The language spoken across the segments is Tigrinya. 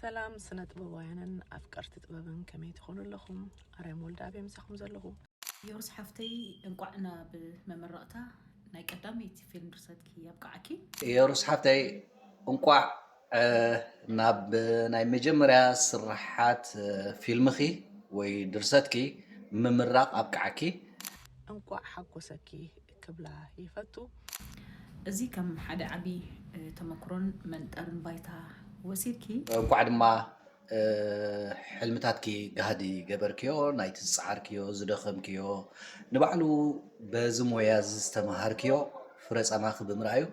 ሰላም ስነ ጥበባውያንን ኣፍቀርቲ ጥበብን፣ ከመይ ትኾኑ ኣለኹም? ኣርያም ወልደኣብ እየ ምሳኹም ዘለኹ። ዮርስ ሓፍተይ፣ እንቋዕ ናብ መመረቕታ ናይ ቀዳመይቲ ፊልም ድርሰትኪ ያብቅዓኪ። ዮርስ ሓፍተይ፣ እንቋዕ ናብ ናይ መጀመርያ ስርሓት ፊልምኺ ወይ ድርሰትኪ ምምራቕ ኣብቅዓኪ። እንቋዕ ሓጎሰኪ ክብላ ይፈቱ። እዚ ከም ሓደ ዓቢ ተመክሮን መንጠርን ባይታ ወሲድኪ። እንቋዕ ድማ ሕልምታትኪ ጋህዲ ገበርክዮ። ናይቲ ዝጸዓርክዮ፣ ዝደኸምክዮ፣ ንባዕሉ በዚ ሞያ እዚ ዝተመሃርክዮ ፍረ ጻማኺ ብምርኣዩ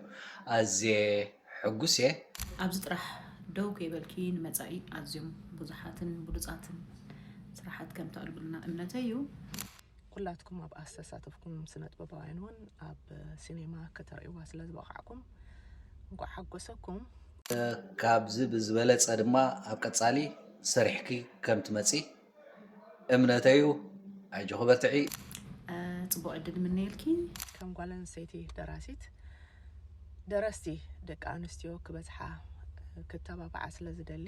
ኣዝየ ሕጉስ እየ። ኣብዚ ጥራሕ ደው ከይበልኪ ንመጻኢ ኣዝዮም ብዙሓትን ብሉጻትን ስራሓት ከም ተቕርብልና እምነተይ እዩ። ኩላትኩም ኣብ ኣስተሳተፍኩም ስነ ጥበባውያን እውን ኣብ ሲኔማ ከተርእይዋ ስለ ዝበቓዕኩም እንኳዕ ሓጎሰኩም። ካብዚ ብዝበለጸ ድማ ኣብ ቀጻሊ ሰሪሕኪ ከም ትመጺ እምነተይ እዩ። ኣጆኺ በርትዒ። ጽቡቕ ዕድል ይምነየልኪ። ከም ጓል ኣንስተይቲ ደራሲት፣ ደረስቲ ደቂ ኣንስትዮ ክበዝሓ ክተባብዓ ስለ ዝደሊ፣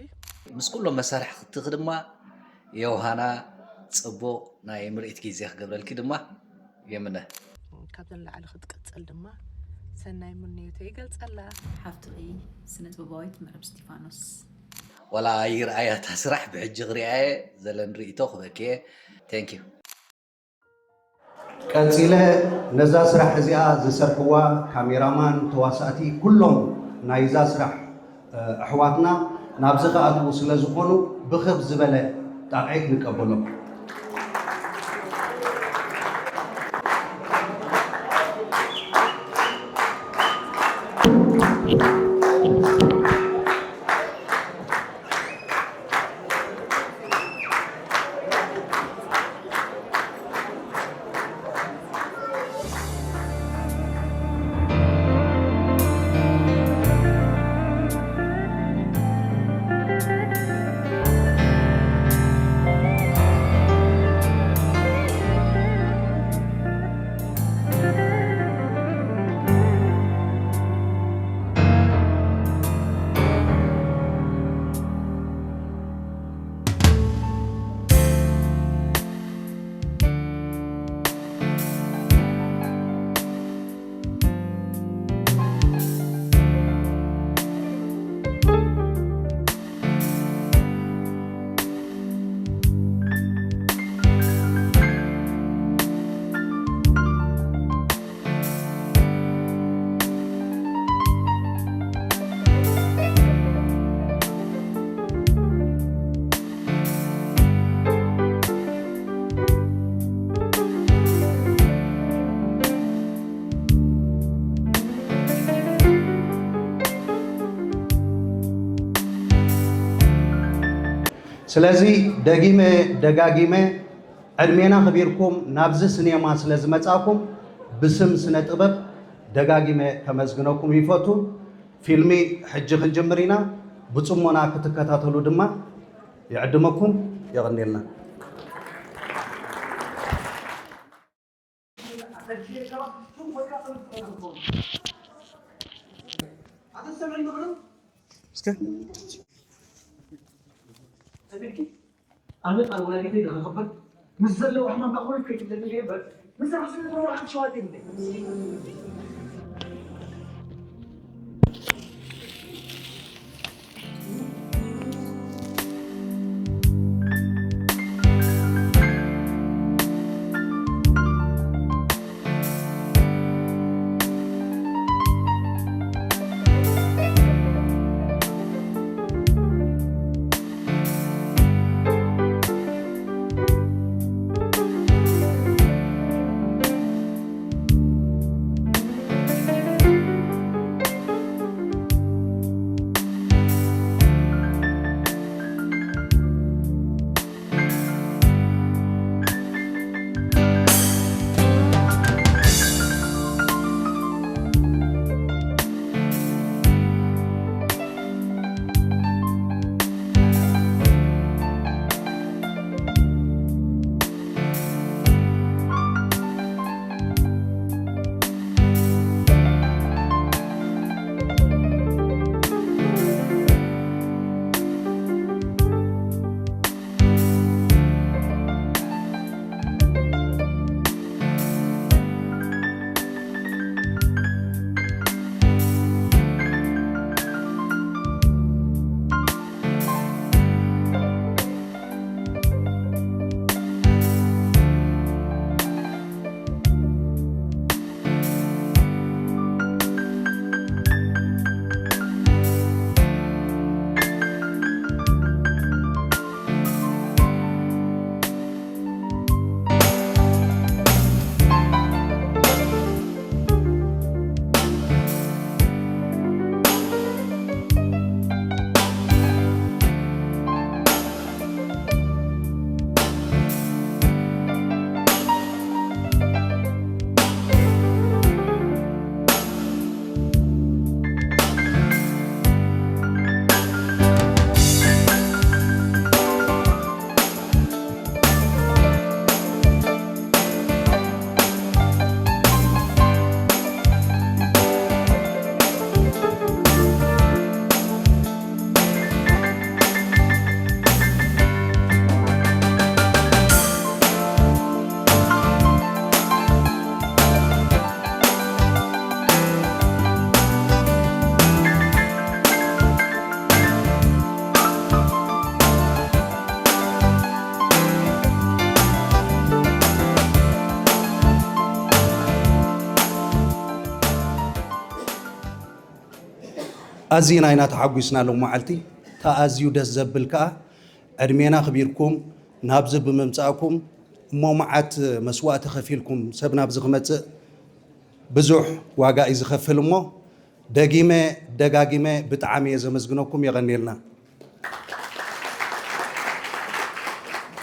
ምስ ኩሎም መሳርሕትኺ ድማ ዮሃና ጽቡቕ ናይ ምርኢት ግዜ ክገብረልኪ ድማ ይምነ። ካብዚ ንላዕሊ ክትቅጽል ድማ ሰናይ ምንዮተይ ይገልጸላ። ሓፍትኺ ስነ ጥበባዊት ምዕብ እስቲፋኖስ። ዋላ ኣይርኣያ እታ ስራሕ፣ ብሕጂ ክሪኣየ ዘለኒ ርእይቶ ክበኪየ። Thank you። ቀጺለ ነዛ ስራሕ እዚኣ ዝሰርሕዋ ካሜራማን፣ ተዋሳእቲ፣ ኩሎም ናይዛ ስራሕ ኣሕዋትና ናብዚ ክኣትዉ ስለ ዝኾኑ ብኽብ ዝበለ ጣቕዒት ንቀበሎም። ስለዚ ደጊመ ደጋጊመ ዕድሜና ኣኽቢርኩም ናብዚ ስኔማ ስለ ዝመጻእኩም ብስም ስነ ጥበብ ደጋጊመ ከመስግነኩም ይፈቱ። ፊልሚ ሕጂ ክንጅምር ኢና። ብጽሞና ክትከታተሉ ድማ ይዕድመኩም። የቐንየልና። ኣነ ቃል ወላዲተይ ንኽኽበር ምስ ዘለዋ ሕማም ባዕሉ ከይትብለኒ እየ እምበር፣ ምስ ራሱ ንዝረዋ ሓንቲ ሸዋት የብለይ። ኣዝና ኢና ተሓጒስና ሎም መዓልቲ። እታ ኣዝዩ ደስ ዘብል ከኣ ዕድሜና ኣኽቢርኩም ናብዚ ብምምጻእኩም እሞ መዓት መስዋእቲ ከፊልኩም ሰብ ናብዚ ክመጽእ ብዙሕ ዋጋ እዩ ዝኸፍል እሞ ደጊመ ደጋጊመ ብጣዕሚ እየ ዘመስግነኩም። የቐንየልና።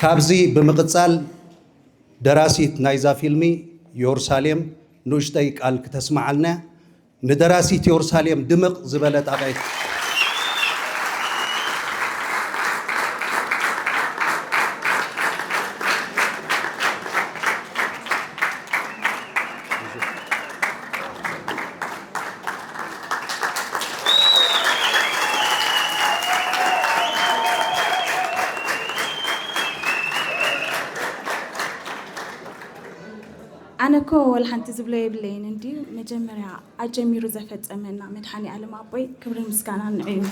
ካብዚ ብምቕጻል ደራሲት ናይዛ ፊልሚ ዮርሳሌም ንኡሽተይ ቃል ክተስምዓልና። ንደራሲት ዮርሳሌም ድምቕ ዝበለ ጣቕዒት። ኣነ እኮ ወላ ሓንቲ ዝብሎ የብለይን እንድዩ። መጀመርያ ኣጀሚሩ ዘፈጸመና መድሓኒ ኣለም ኣቦይ ክብርን ምስጋናን ንዑ ይኹን።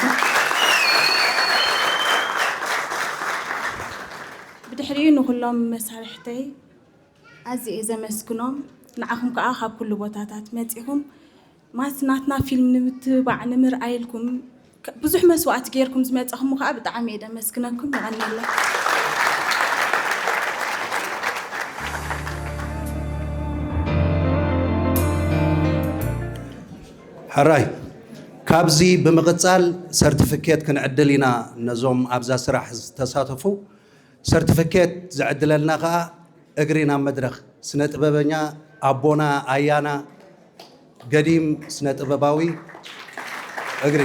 ብድሕሪኡ ንኹሎም መሳርሕተይ ኣዝየ እየ ዘመስግኖም። ንዓኹም ከኣ ካብ ኩሉ ቦታታት መጺኹም ማለት ናትና ፊልም ንምትብባዕ ንምርኣይ ኢልኩም ብዙሕ መስዋእቲ ጌርኩም ዝመጻኹም ከኣ ብጣዕሚ እየ ደመስግነኩም። የቐንየለይ። ሕራይ ካብዚ ብምቕጻል ሰርቲፊኬት ክንዕድል ኢና ነዞም ኣብዛ ስራሕ ዝተሳተፉ። ሰርቲፊኬት ዝዕድለልና ከኣ እግሪ ናብ መድረኽ ስነ ጥበበኛ ኣቦና ኣያና ገዲም ስነ ጥበባዊ እግሪ።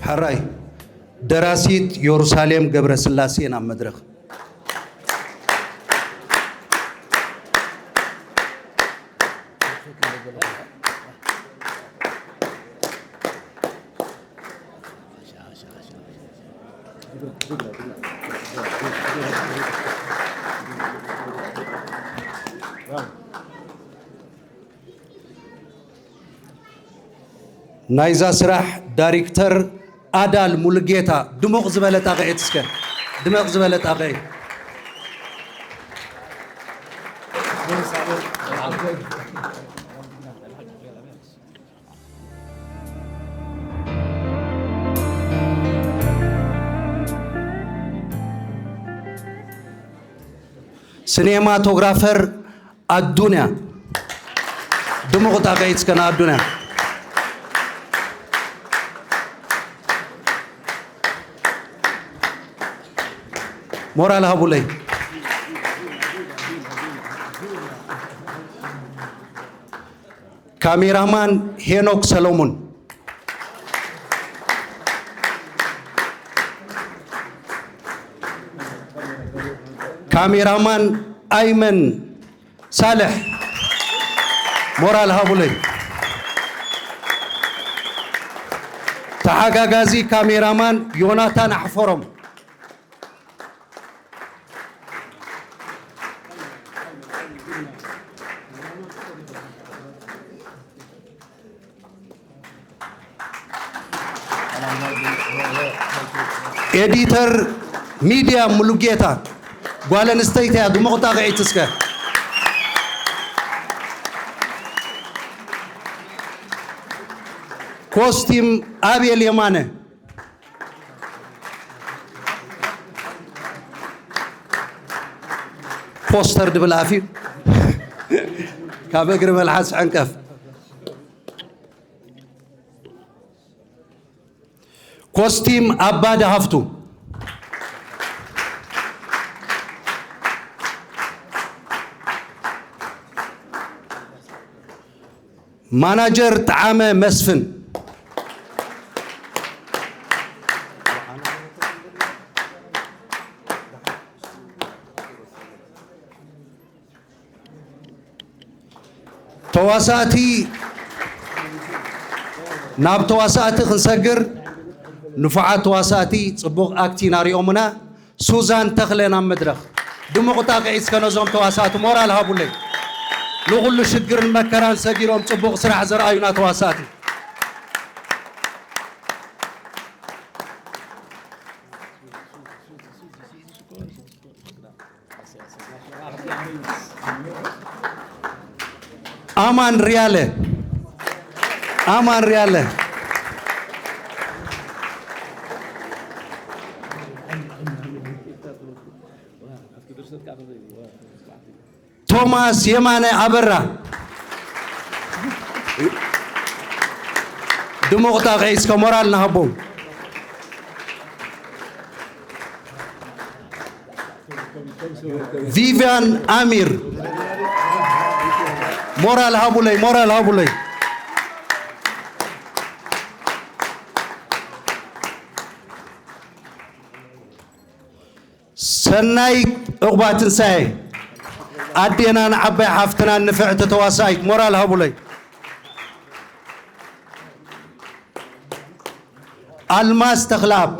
ሕራይ ደራሲት ዮሩሳሌም ገብረስላሴ ናብ መድረኽ። ናይዛ ስራሕ ዳይሬክተር ኣዳል ሙሉጌታ ድሙቕ ዝበለ ጣቕዒት እስከ ድመቕ ዝበለ ጣቕዒት። ሲኔማቶግራፈር ኣዱንያ ድሙቕ ጣቕዒት እስከ ንኣዱንያ። ሞራል ሃቡለይ። ካሜራማን ሄኖክ ሰሎሙን። ካሜራማን ኣይመን ሳልሕ ሞራል ሃቡለይ። ተሓጋጋዚ ካሜራማን ዮናታን ኣሕፈሮም። ኤዲተር ሚድያ ሙሉጌታ ጓል ኣንስተይቲ እያ። ድሙቕ ጣቕዒት እስከ። ኮስቲም ኣቤል የማነ። ፖስተር ድብል ኣፍ እዩ። ካብ እግሪ መልሓስ ዕንቀፍ። ኮስቲም ኣባዲ ሃፍቱ። ማናጀር ጠዓመ መስፍን። ተዋሳእቲ ናብ ተዋሳእቲ ክንሰግር፣ ንፉዓት ተዋሳእቲ ጽቡቕ ኣክቲንግ ኣሪኦምና። ሱዛን ተኽለ ናብ መድረኽ። ድሙቕ ጣቕዒት እስከ ነዞም ተዋሳእቲ ሞራል ሃቡለይ። ንኹሉ ሽግርን መከራን ሰጊሮም ጽቡቕ ስራሕ ዘርኣዩና ተዋሳእቲ። ኣማን ሪያለ፣ ኣማን ሪያለ። ቶማስ የማነ ኣበራ። ድሙቕ ጣቕዒት እስከ ሞራል ንሃቦም። ቪቪያን ኣሚር። ሞራል ሃቡለይ፣ ሞራል ሃቡለይ። ሰናይ ዕቑባ ትንሳኤ፣ ኣዴናን ዓባይ ሓፍትናን ንፍዕቲ ተዋሳኢት፣ ሞራል ሃቡለይ። ኣልማዝ ተኽለኣብ።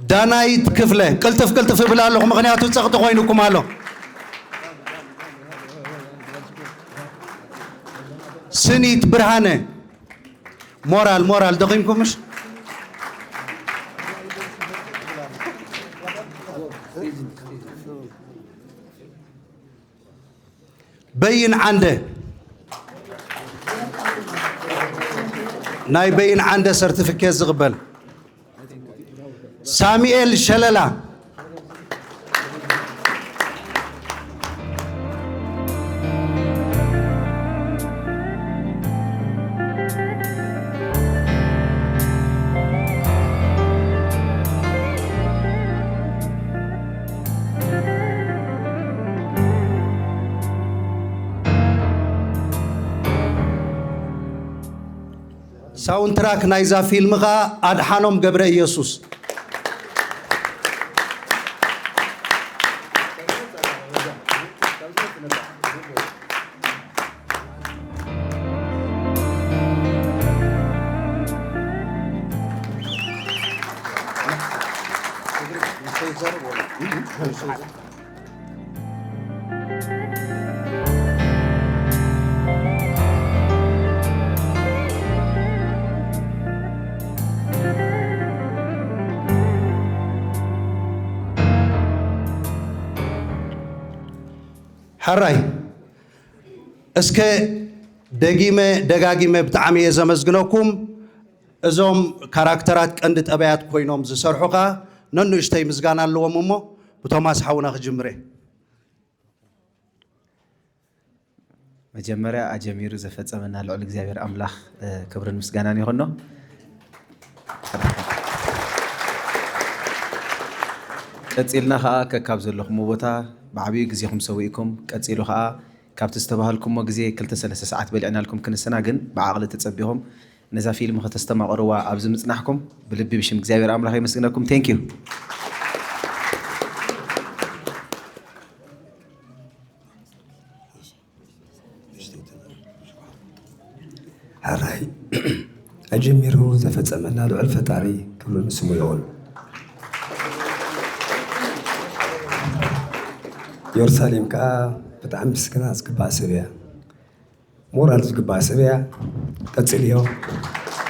ዳናይት ክፍለ፣ ቅልጥፍ ቅልጥፍ እብል ኣለኹ፣ ምኽንያቱ ጸቕጢ ኮይኑኩም ኣሎ። ስኒት ብርሃነ፣ ሞራል፣ ሞራል፣ ደኺምኩም ምሽ? በይን ዓንደ፣ ናይ በይን ዓንደ ሰርቲፊኬት ዝቕበል። ሳሙኤል ሸለላ። ሳውንትራክ ናይዛ ፊልም ኸኣ ኣድሓኖም ገብረ ኢየሱስ። ሕራይ፣ እስከ ደጊመ ደጋጊመ ብጣዕሚ እየ ዘመስግነኩም። እዞም ካራክተራት ቀንዲ ጠባያት ኮይኖም ዝሰርሑ ኸኣ ነንእሽተይ ምስጋና ኣለዎም። እሞ ብቶማስ ሓውና ክጅምር እየ። መጀመርያ ኣጀሚሩ ዘፈጸመና ልዑል እግዚኣብሔር ኣምላኽ፣ እ፣ ክብርን ምስጋናን ይኹኖ። ቀጺልና ኸኣ ከካብ ዘለኹምዎ ቦታ ብዓቢኡ ግዜኹም ሰዊእኩም፣ ቀጺሉ ኸኣ ካብቲ ዝተባህልኩሞ ግዜ ክልተ ሰለስተ ሰዓት በሊዕናልኩም ክንስና፣ ግን ብዓቕሊ ተጸቢኹም ነዛ ፊልም ከተስተማቕርዋ ኣብዚ ምጽናሕኩም ብልቢ ብሽም እግዚኣብሔር ኣምላኽ የመስግነኩም። Thank you። ሕራይ ኣጀሚሩ ዘፈጸመና ልዑል ፈጣሪ ክብሪ ንስሙ ይኹን። ኢየሩሳሌም ከኣ ብጣዕሚ ምስጋና ዝግባእ ሰብ እያ። ሞራል ዝግባእ ሰብ እያ። ቀጽልዮ።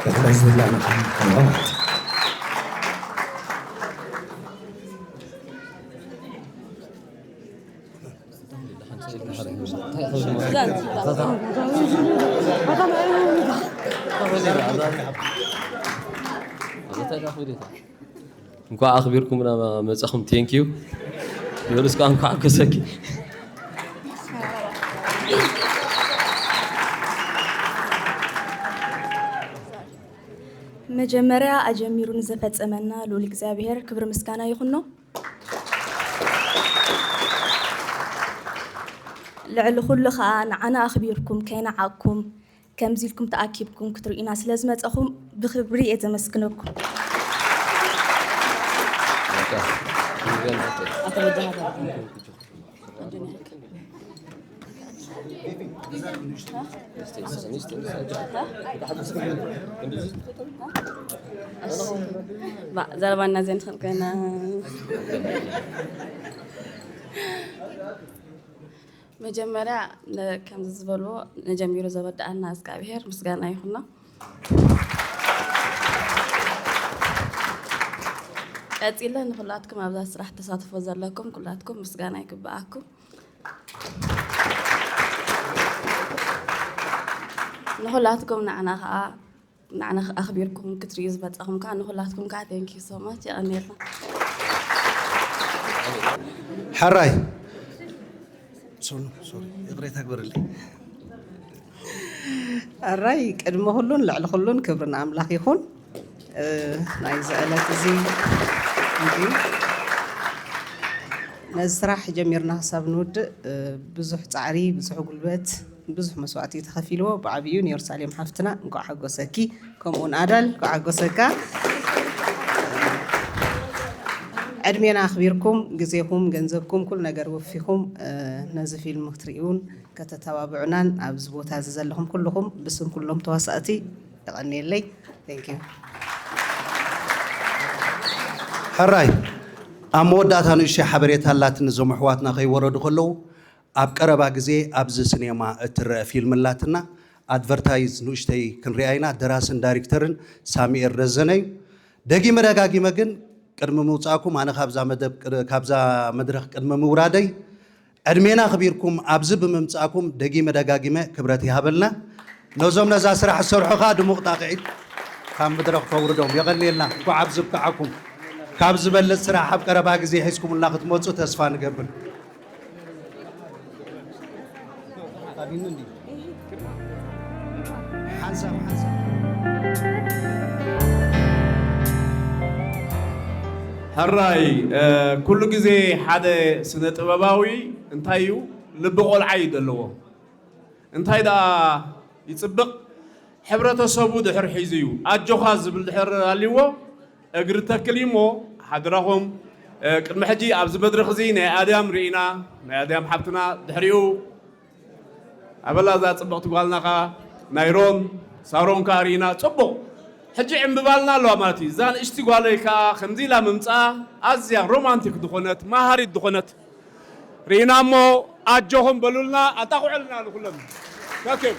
ክሕረስ ዝላ መዓል ከምኡ ማለት እዩ። እንኳዕ ኣኽቢርኩምና መጻኹም። Thank you። ዮልስ ከኣ እንኳዕ ሓጎሰኪ። መጀመርያ ኣጀሚሩ ንዘፈጸመና ልኡል እግዚኣብሔር ክብሪ ምስጋና ይኹኖ። ልዕሊ ኩሉ ኸኣ ንዓና ኣኽቢርኩም ከይነዓቕኩም ከምዚ ኢልኩም ተኣኪብኩም ክትርእዩና ስለ ዝመጸኹም ብኽብሪ እየ ዘመስግነኩም። ኣቶ በጃ ሃገር። ዘረባና ዘንትን ኮይና መጀመርያ ከምዚ ዝበልዎ ንጀሚሩ ዘወድኣና እግዚኣብሔር ምስጋና ይኹኖ። ቀፂለ ንኩላትኩም ኣብዛ ስራሕ ተሳትፎ ዘለኩም ኩላትኩም ምስጋና ይግብኣኩም። ንኩላትኩም ንዓና ከዓ ንዓና ኣኽቢርኩም ክትርእዩ ዝመጻኹም ከዓ ንኩላትኩም ከዓ thank you so much። የቐንየልና። ሕራይ ሶኑ ሶሪ ይቕሬታ ግበርልኝ። ሕራይ ቅድሚ ኩሉን ልዕሊ ኩሉን ክብሪ ንኣምላኽ ይኹን። ናይዚ ዕለት እዚ እንጂ ነዚ ስራሕ ጀሚርና ክሳብ ንውድእ ብዙሕ ፃዕሪ፣ ብዙሕ ጉልበት፣ ብዙሕ መስዋእቲ ተኸፊልዎ። ብዓብዩ ንየሩሳሌም ሓፍትና እንኳዕ ሓጎሰኪ፣ ከምኡውን ኣዳል እንኳዕ ሓጎሰካ። ዕድሜና ኣኽቢርኩም ግዜኹም፣ ገንዘብኩም፣ ኩሉ ነገር ወፊኹም ነዚ ፊልም ክትርእዩን ከተተባብዑናን ኣብዚ ቦታ እዚ ዘለኹም ኩልኹም ብስም ኩሎም ተዋሳእቲ የቐንየለይ። Thank you። ሕራይ ኣብ መወዳእታ ንእሽተይ ሓበሬታ ኣላትኒ፣ እዞም ኣሕዋትና ከይወረዱ ከለዉ ኣብ ቀረባ ግዜ ኣብዚ ስኔማ እትረአ ፊልም ኣላትና፣ ኣድቨርታይዝ ንእሽተይ ክንሪኣ ኢና። ደራስን ዳይሬክተርን ሳሚኤል ረዘነ እዩ። ደጊመ ደጋጊመ ግን ቅድሚ ምውፃእኩም ኣነ ካብዛ መደብ ካብዛ መድረኽ ቅድሚ ምውራደይ ዕድሜና ኣኽቢርኩም ኣብዚ ብምምፃእኩም ደጊመ ደጋጊመ ክብረት ይሃበልና። ነዞም ነዛ ስራሕ ዝሰርሑ ከዓ ድሙቕ ጣቕዒት ካብ መድረኽ ተውርዶም። የቐንየልና። እንኳዕ ኣብዚ ብቅዓኩም። ካብ ዝበልፅ ስራሕ ኣብ ቀረባ ግዜ ሒዝኩምልና ክትመፁ ተስፋ ንገብር። ሓንሳብ ሓንሳብ ሕራይ ኩሉ ግዜ ሓደ ስነ ጥበባዊ እንታይ እዩ ልቢ ቆልዓ እዩ ዘለዎ። እንታይ ደኣ ይጽብቕ ሕብረተሰቡ ድሕር ሒዙ እዩ ኣጆኻ ዝብል ድሕር ኣልዎ እግሪ ተክል እዩ እሞ ሓድራኹም ቅድሚ ሕጂ ኣብዚ መድረኽ እዚ ናይ ኣድያም ርኢና ናይ ኣድያም ሓብትና ድሕሪኡ ኣበላ እዛ ጽብቕቲ ጓልና ኸኣ ናይ ሮን ሳሮን ከኣ ርኢና ጽቡቕ ሕጂ ዕምብባልና ኣለዋ ማለት እዩ። እዛ ንእሽቲ ጓለይ ከኣ ከምዚ ኢላ ምምጻኣ ኣዝያ ሮማንቲክ ዝኾነት መሃሪት ዝኾነት ርኢና እሞ ኣጆኹም በሉልና ኣጣቕዑልና ንኹሎም። Thank you።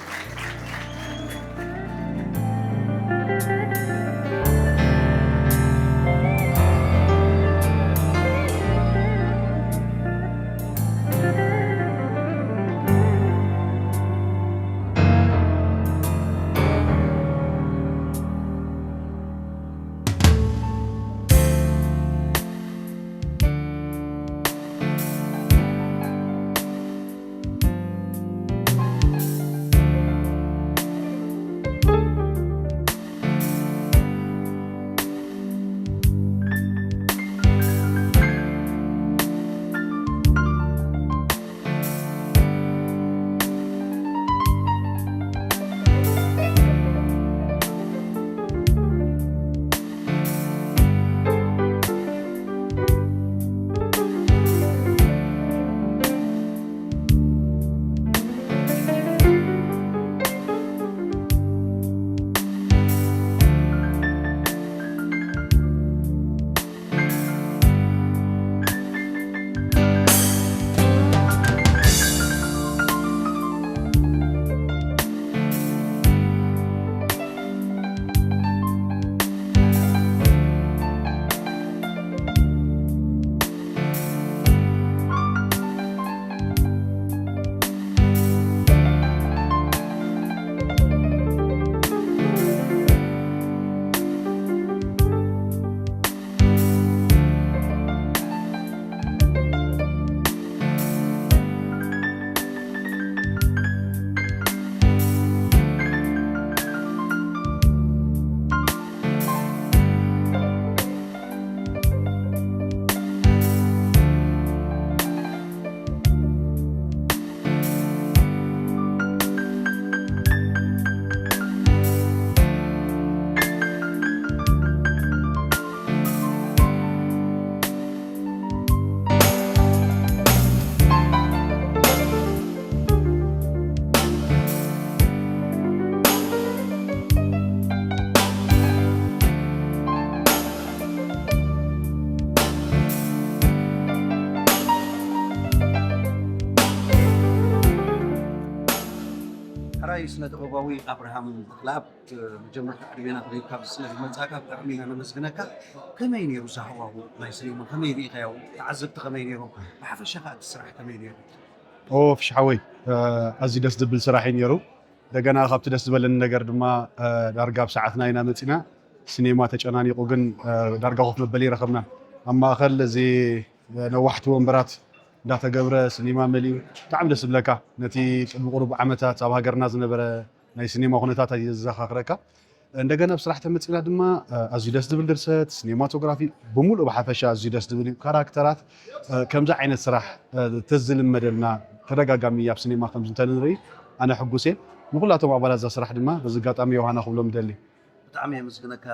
ስነ ጥበባዊ ኣብርሃም ተኽለኣብ፣ መጀመርታ ዕድሜና ክሪብካ ስለ ዝመጻእካ ብጣዕሚ ኢና ነመስግነካ። ከመይ ነይሩ ሳህዋው ናይ ሲኒማ? ከመይ ርኢኻዮ? ተዓዘብቲ ከመይ ነይሮም? ብሓፈሻ ከኣ እቲ ስራሕ ከመይ ነይሩ? ኦ ፍሽሓወይ፣ ኣዝዩ ደስ ዝብል ስራሕ እዩ ነይሩ። እንደገና ካብቲ ደስ ዝበለኒ ነገር ድማ ዳርጋ ኣብ ሰዓትና ኢና መጺና። ሲኔማ ተጨናኒቑ ግን ዳርጋ ኮፍ መበሊ ይረኸብና። ኣብ ማእኸል እዚ ነዋሕቲ ወንበራት እንዳተገብረ ሲኒማ መሊኡ ብጣዕሚ ደስ ዝብለካ። ነቲ ቅድሚ ቁሩብ ዓመታት ኣብ ሃገርና ዝነበረ ናይ ሲኒማ ኩነታት ኣየዘኻኽረካ። እንደገና ኣብ ስራሕ ተመጺና ድማ ኣዝዩ ደስ ዝብል ድርሰት፣ ሲኒማቶግራፊ ብምሉእ ብሓፈሻ ኣዝዩ ደስ ዝብል እዩ። ካራክተራት ከምዚ ዓይነት ስራሕ ተዝልመደልና ተደጋጋሚ ኣብ ሲኒማ ከምዚ እንተንርኢ ኣነ ሕጉስ እየ። ንኩላቶም ኣባላት እዛ ስራሕ ድማ በዚ ኣጋጣሚ ዮሃና ክብሎም ደሊ። ብጣዕሚ የመስግነካ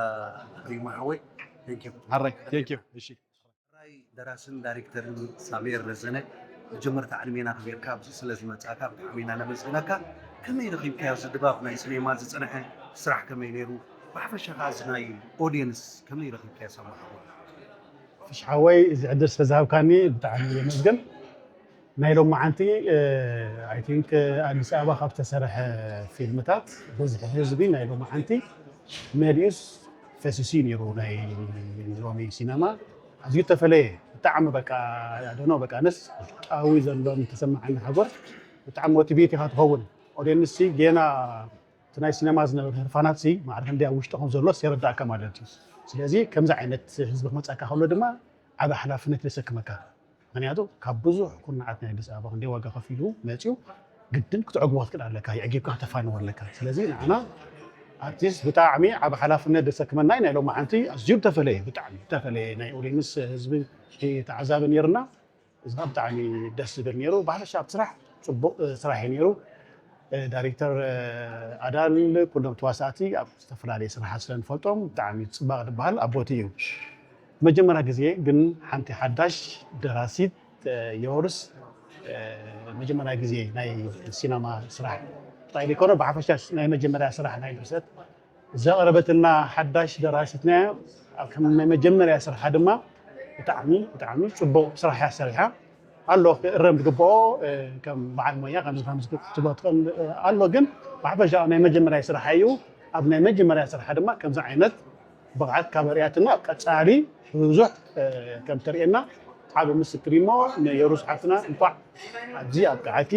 ሪማ ሓወይ። Thank you። ሓራይ thank you። እሺ። ሕራይ ደራስን ዳይሬክተርን ሳሚኤል ረዘነ፣ መጀመርታ ዕድሜና ክቤርካ ኣብዚ ስለ ዝመጻእካ ብጣዕሚ ኢና ነመስግነካ። ከመይ ረኺብካዮ እዚ ድባብ ናይ ሲኔማ ዝጸንሐ ስራሕ ከመይ ነይሩ? ብሓፈሻ ከኣ እዚ ናይ ኦድየንስ ከመይ ረኺብካዮ ሳሚ ሓወይ? ፍሽ ሓወይ፣ እዚ ዕድል ስለ ዝሃብካኒ ብጣዕሚ የመስግን። ናይ ሎማዓንቲ I think ኣዲስ ኣበባ ካብ ዝተሰርሐ ፊልምታት ብዝሒ ህዝቢ ናይ ሎማዓንቲ መሊኡስ ፈሲሱ እዩ ነይሩ። ናይ ሎሚ ሲነማ ኣዝዩ ተፈለየ። ብጣዕሚ በቃ ኣደኖ በቃ ነስ ውሽጣዊ ዘሎ ዝተሰማዓኒ ሓጎስ ብጣዕሚ ሞቲቬት ኢኻ ትኸውን። ኦድየንስ ጌና እቲ ናይ ሲነማ ዝነበረ ህርፋናት ሲ ማዕረ ክንደይ ኣብ ውሽጥኹም ዘሎ የረዳእካ ማለት እዩ። ስለዚ ከምዚ ዓይነት ህዝቢ ክመፀካ ከሎ ድማ ዓቢ ሓላፍነት የሰክመካ። ምክንያቱ ካብ ብዙሕ ኩርናዓት ናይ ኣዲስ ኣበባ ክንደይ ዋጋ ከፊሉ መፅዩ ግድን ክትዕግቦ ክትክእል ኣለካ፣ የዕጊብካ ክተፋንዎ ኣለካ። ስለዚ ንዓና ኣርቲስት ብጣዕሚ ዓቢ ሓላፍነት ዘሰክመና እዩ። ናይ ሎማዓንቲ ኣዝዩ ዝተፈለየ ብጣዕሚ ዝተፈለየ ናይ ኦዲየንስ ህዝቢ ተዓዛቢ ነይርና። እዚ ከዓ ብጣዕሚ ደስ ዝብል ነይሩ። ብሓፈሻ ኣብቲ ስራሕ ፅቡቅ ስራሕ እዩ ነይሩ። ዳይሬክተር ኣዳል ኩሎም ተዋሳእቲ ኣብ ዝተፈላለየ ስራሓት ስለ ንፈልጦም ብጣዕሚ ፅባቅ ዝበሃል ኣቦቲ እዩ። መጀመርያ ግዜ ግን ሓንቲ ሓዳሽ ደራሲት የወርስ መጀመርያ ግዜ ናይ ሲነማ ስራሕ ጥራይ ዘይኮነ ብሓፈሻ ናይ መጀመርያ ስራሕ ናይ ድርሰት ዘቕረበትና ሓዳሽ ደራሲትና ኣብ ከም ናይ መጀመርያ ስርሓ ድማ ብጣዕሚ ብጣዕሚ ፅቡቕ ስራሕ እያ ሰሪሓ ኣሎ ክእረም ዝግብኦ ከም በዓል ሞያ ከም ትብሎ ትኽእል ኣሎ ግን ብሓፈሻ ናይ መጀመርያ ስርሓ እዩ ኣብ ናይ መጀመርያ ስርሓ ድማ ከምዚ ዓይነት ብቕዓት ካብ ኣርእያትና ኣብ ቀፃሊ ብዙሕ ከም ተርእየና ዓብ ምስክር እሞ ንየሩስ ሓፍትና እንኳዕ ኣብዚ ኣብቅዓኪ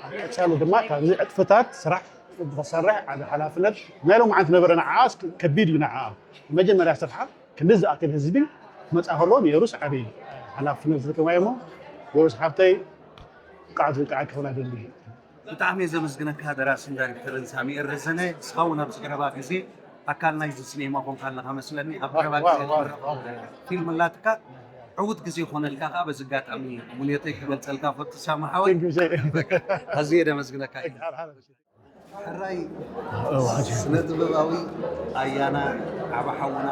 ኣብ ቀፃሊ ድማ ካብዚ ዕጥፍታት ስራሕ ንክትሰርሕ ዓብ ሓላፍነት ናይ ሎምዓንቲ ነበረ ንዓኣ ከቢድ እዩ ንዓኣ መጀመርያ ስርሓ ክንዲ ዝኣክል ህዝቢ ክመፃ ከሎ ንየሩስ ዓብ ሓላፍነት ዝርከባ እሞ የሩስ ሓፍተይ ብቅዓት ዝብቅዓኪ ክብላ ደሊ። ብጣዕሚ እየ ዘመስግነካ ደራስን ዳይሬክተርን ሳሚኤል ረዘነ። እስኻ እውን ኣብዚ ቀረባ ግዜ ኣካል ናይዚ ሲኔማ ኮንካ ኣለኻ መስለኒ። ኣብ ቀረባ ግዜ ትምረቕ ፊልም ኣላትካ። ዕዉት ግዜ ይኾነልካ ከዓ በዚ ኣጋጣሚ ምንዮተይ ክገልፀልካ ፈቱ ሳሚ ሓወይ። ኣዝየ ደመስግነካ። ሕራይ ስነ ጥበባዊ ኣያና ዓባ ሓውና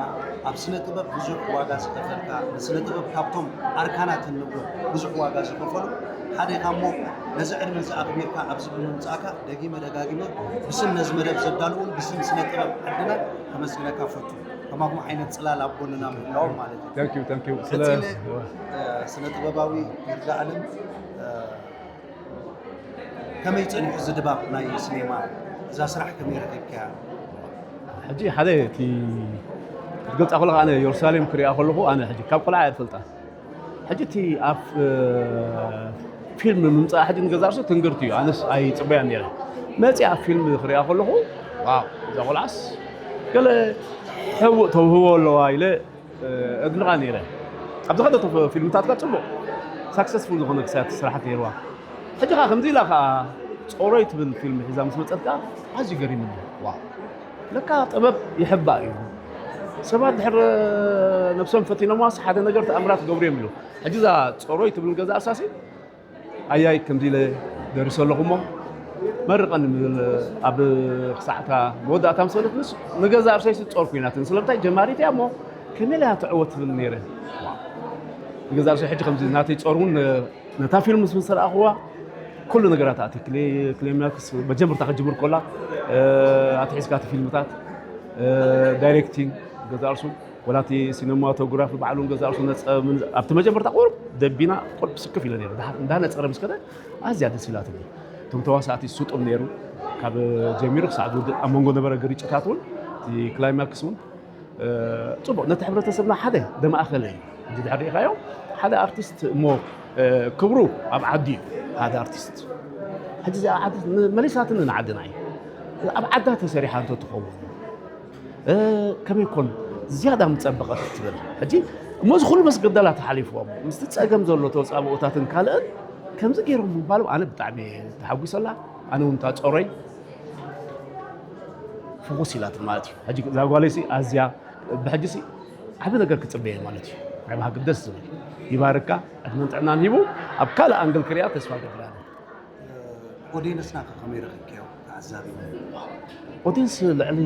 ኣብ ስነ ጥበብ ብዙሕ ዋጋ ዝኸፈልካ ንስነ ጥበብ ካብቶም ኣርካናት እንብሎ ብዙሕ ዋጋ ዝኸፈሉ ሓደ ኢኻ እሞ ነዚ ዕድመ እዚ ኣኽቢርካ ኣብዚ ብምምፃእካ ደጊመ ደጋጊመ ብስም ነዚ መደብ ዘዳልውን ብስም ስነ ጥበብ ዓድና ከመስግነካ ፈቱ። ከማኹም ዓይነት ፅላል ኣብ ጎንና ምህላዎም ማለት እዩ። Thank you, thank you። ስለ ቀፂለ ስነ ጥበባዊ ይርጋኣለም ከመይ ጸኒሑ እዚ ድባብ ናይ ሲኔማ እዛ ስራሕ ከመይ ረኺብካያ? ሕጂ ሓደ እቲ ክትገልጻ ከለኻ ኣነ የሩሳሌም ክሪኣ ከለኹ ኣነ ሕጂ ካብ ቆልዓ እየ ዝፈልጣ። ሕጂ እቲ ኣብ ፊልም ምምጻእ ሕጂ ንገዛ ርእሱ ትንግርቲ እዩ። ኣነስ ኣይጽበያን ነይረ። መጺኣ ፊልም ክሪኣ ከለኹ ዋው እዛ ቆልዓስ ገለ ሕቡእ ተውህቦ ኣለዋ ኢለ እድንቓ ነይረ። ኣብ ዝኸደቶ ፊልምታትካ ጽቡቕ ሳክሰስፉል ዝኾነ ክሳት ስራሓት ነይርዋ። ሕጂ ኸዓ ከምዚ ኢላ ኸዓ ጾሮይ ትብል ፊልም ሒዛ ምስ መጸት ከኣ ኣዝዩ ገሪሙኒ። ዋው ለካ ጥበብ ይሕባእ እዩ። ሰባት ድሕር ነብሶም ፈቲኖምዋስ ሓደ ነገር ተኣምራት ክገብሩ እዮም ኢሉ። ሕጂ እዛ ጾሮይ ትብል ገዛ እርሳሲ ኣያይ ከምዚ ኢለ ደሪሰ ኣለኹ እሞ መርቐኒ ምብል ኣብ ክሳዕታ መወዳእታ ምስ በለትንስ ንገዛ ርሰይሲ ጾር ኮይናትኒ ስለምንታይ ጀማሪት እያ እሞ ከመይ ኢላ እያ ትዕወት ትብል ነይረ ንገዛ ርሰይ ሕጂ ከምዚ ናተይ ጾር እውን ነታ ፊልም ምስ ምስ ረኣኽዋ ኩሉ ነገራት ኣቲ ክሌማክስ መጀመርታ ክጅምር ኮላ ኣትሒዝካ እቲ ፊልምታት ዳይሬክቲንግ ገዛ ርሱ ወላ እቲ ሲነማቶግራፊ ባዕሉ ገዛ ርሱ ነፀ ኣብቲ መጀመርታ ቁርብ ደቢና ቁርብ ስክፍ ኢለ ነይረ። ድሓር እንዳነፀረ ምስ ከደ ኣዝያ ደስ ኢላትኒ። እቶም ተዋሳእቲ ስጡም ነይሩ። ካብ ጀሚሩ ክሳዕ ዝውድእ ኣብ መንጎ ነበረ ግርጭታት እውን እቲ ክላይማክስ እውን ጽቡቕ ነቲ ሕብረተሰብና ሓደ ደማእኸለ እዩ። እዚ ድሕር ሪኢኻዮ ሓደ ኣርቲስት እሞ ክብሩ ኣብ ዓዲ እዩ። ሓደ ኣርቲስት ሕጂ እዚኣ ዓዲ መሊሳትኒ ንዓድና እዩ። ኣብ ዓዳ ተሰሪሓ እንተትኸውን ከመይ ኮን ዝያዳ ምጸበቐት ትብል። ሕጂ እሞ እዚ ኩሉ መስገዳላት ሓሊፍዎም ምስቲ ጸገም ዘሎ ተውጻብኦታትን ካልእን ከምዚ ገይሮም ምባሎም ኣነ ብጣዕሚ ተሓጒሰላ። ኣነ እውን እታ ጾረይ ፍኹስ ኢላትን ማለት እዩ። ሕጂ እዛ ጓለይሲ ኣዝያ ብሕጂሲ ዓቢ ነገር ክጽበየ ማለት እዩ። ናይ ብሃቂ ደስ ዝብል ይባርካ ዕድመን ጥዕናን ሂቡ ኣብ ካልእ ኣንግል ክሪኣ ተስፋ ገብር ኣነ። ኦዲየንስና ከ ከመይ ረኺብካዮ ተዓዛቢ? ኦዲየንስ ልዕሊ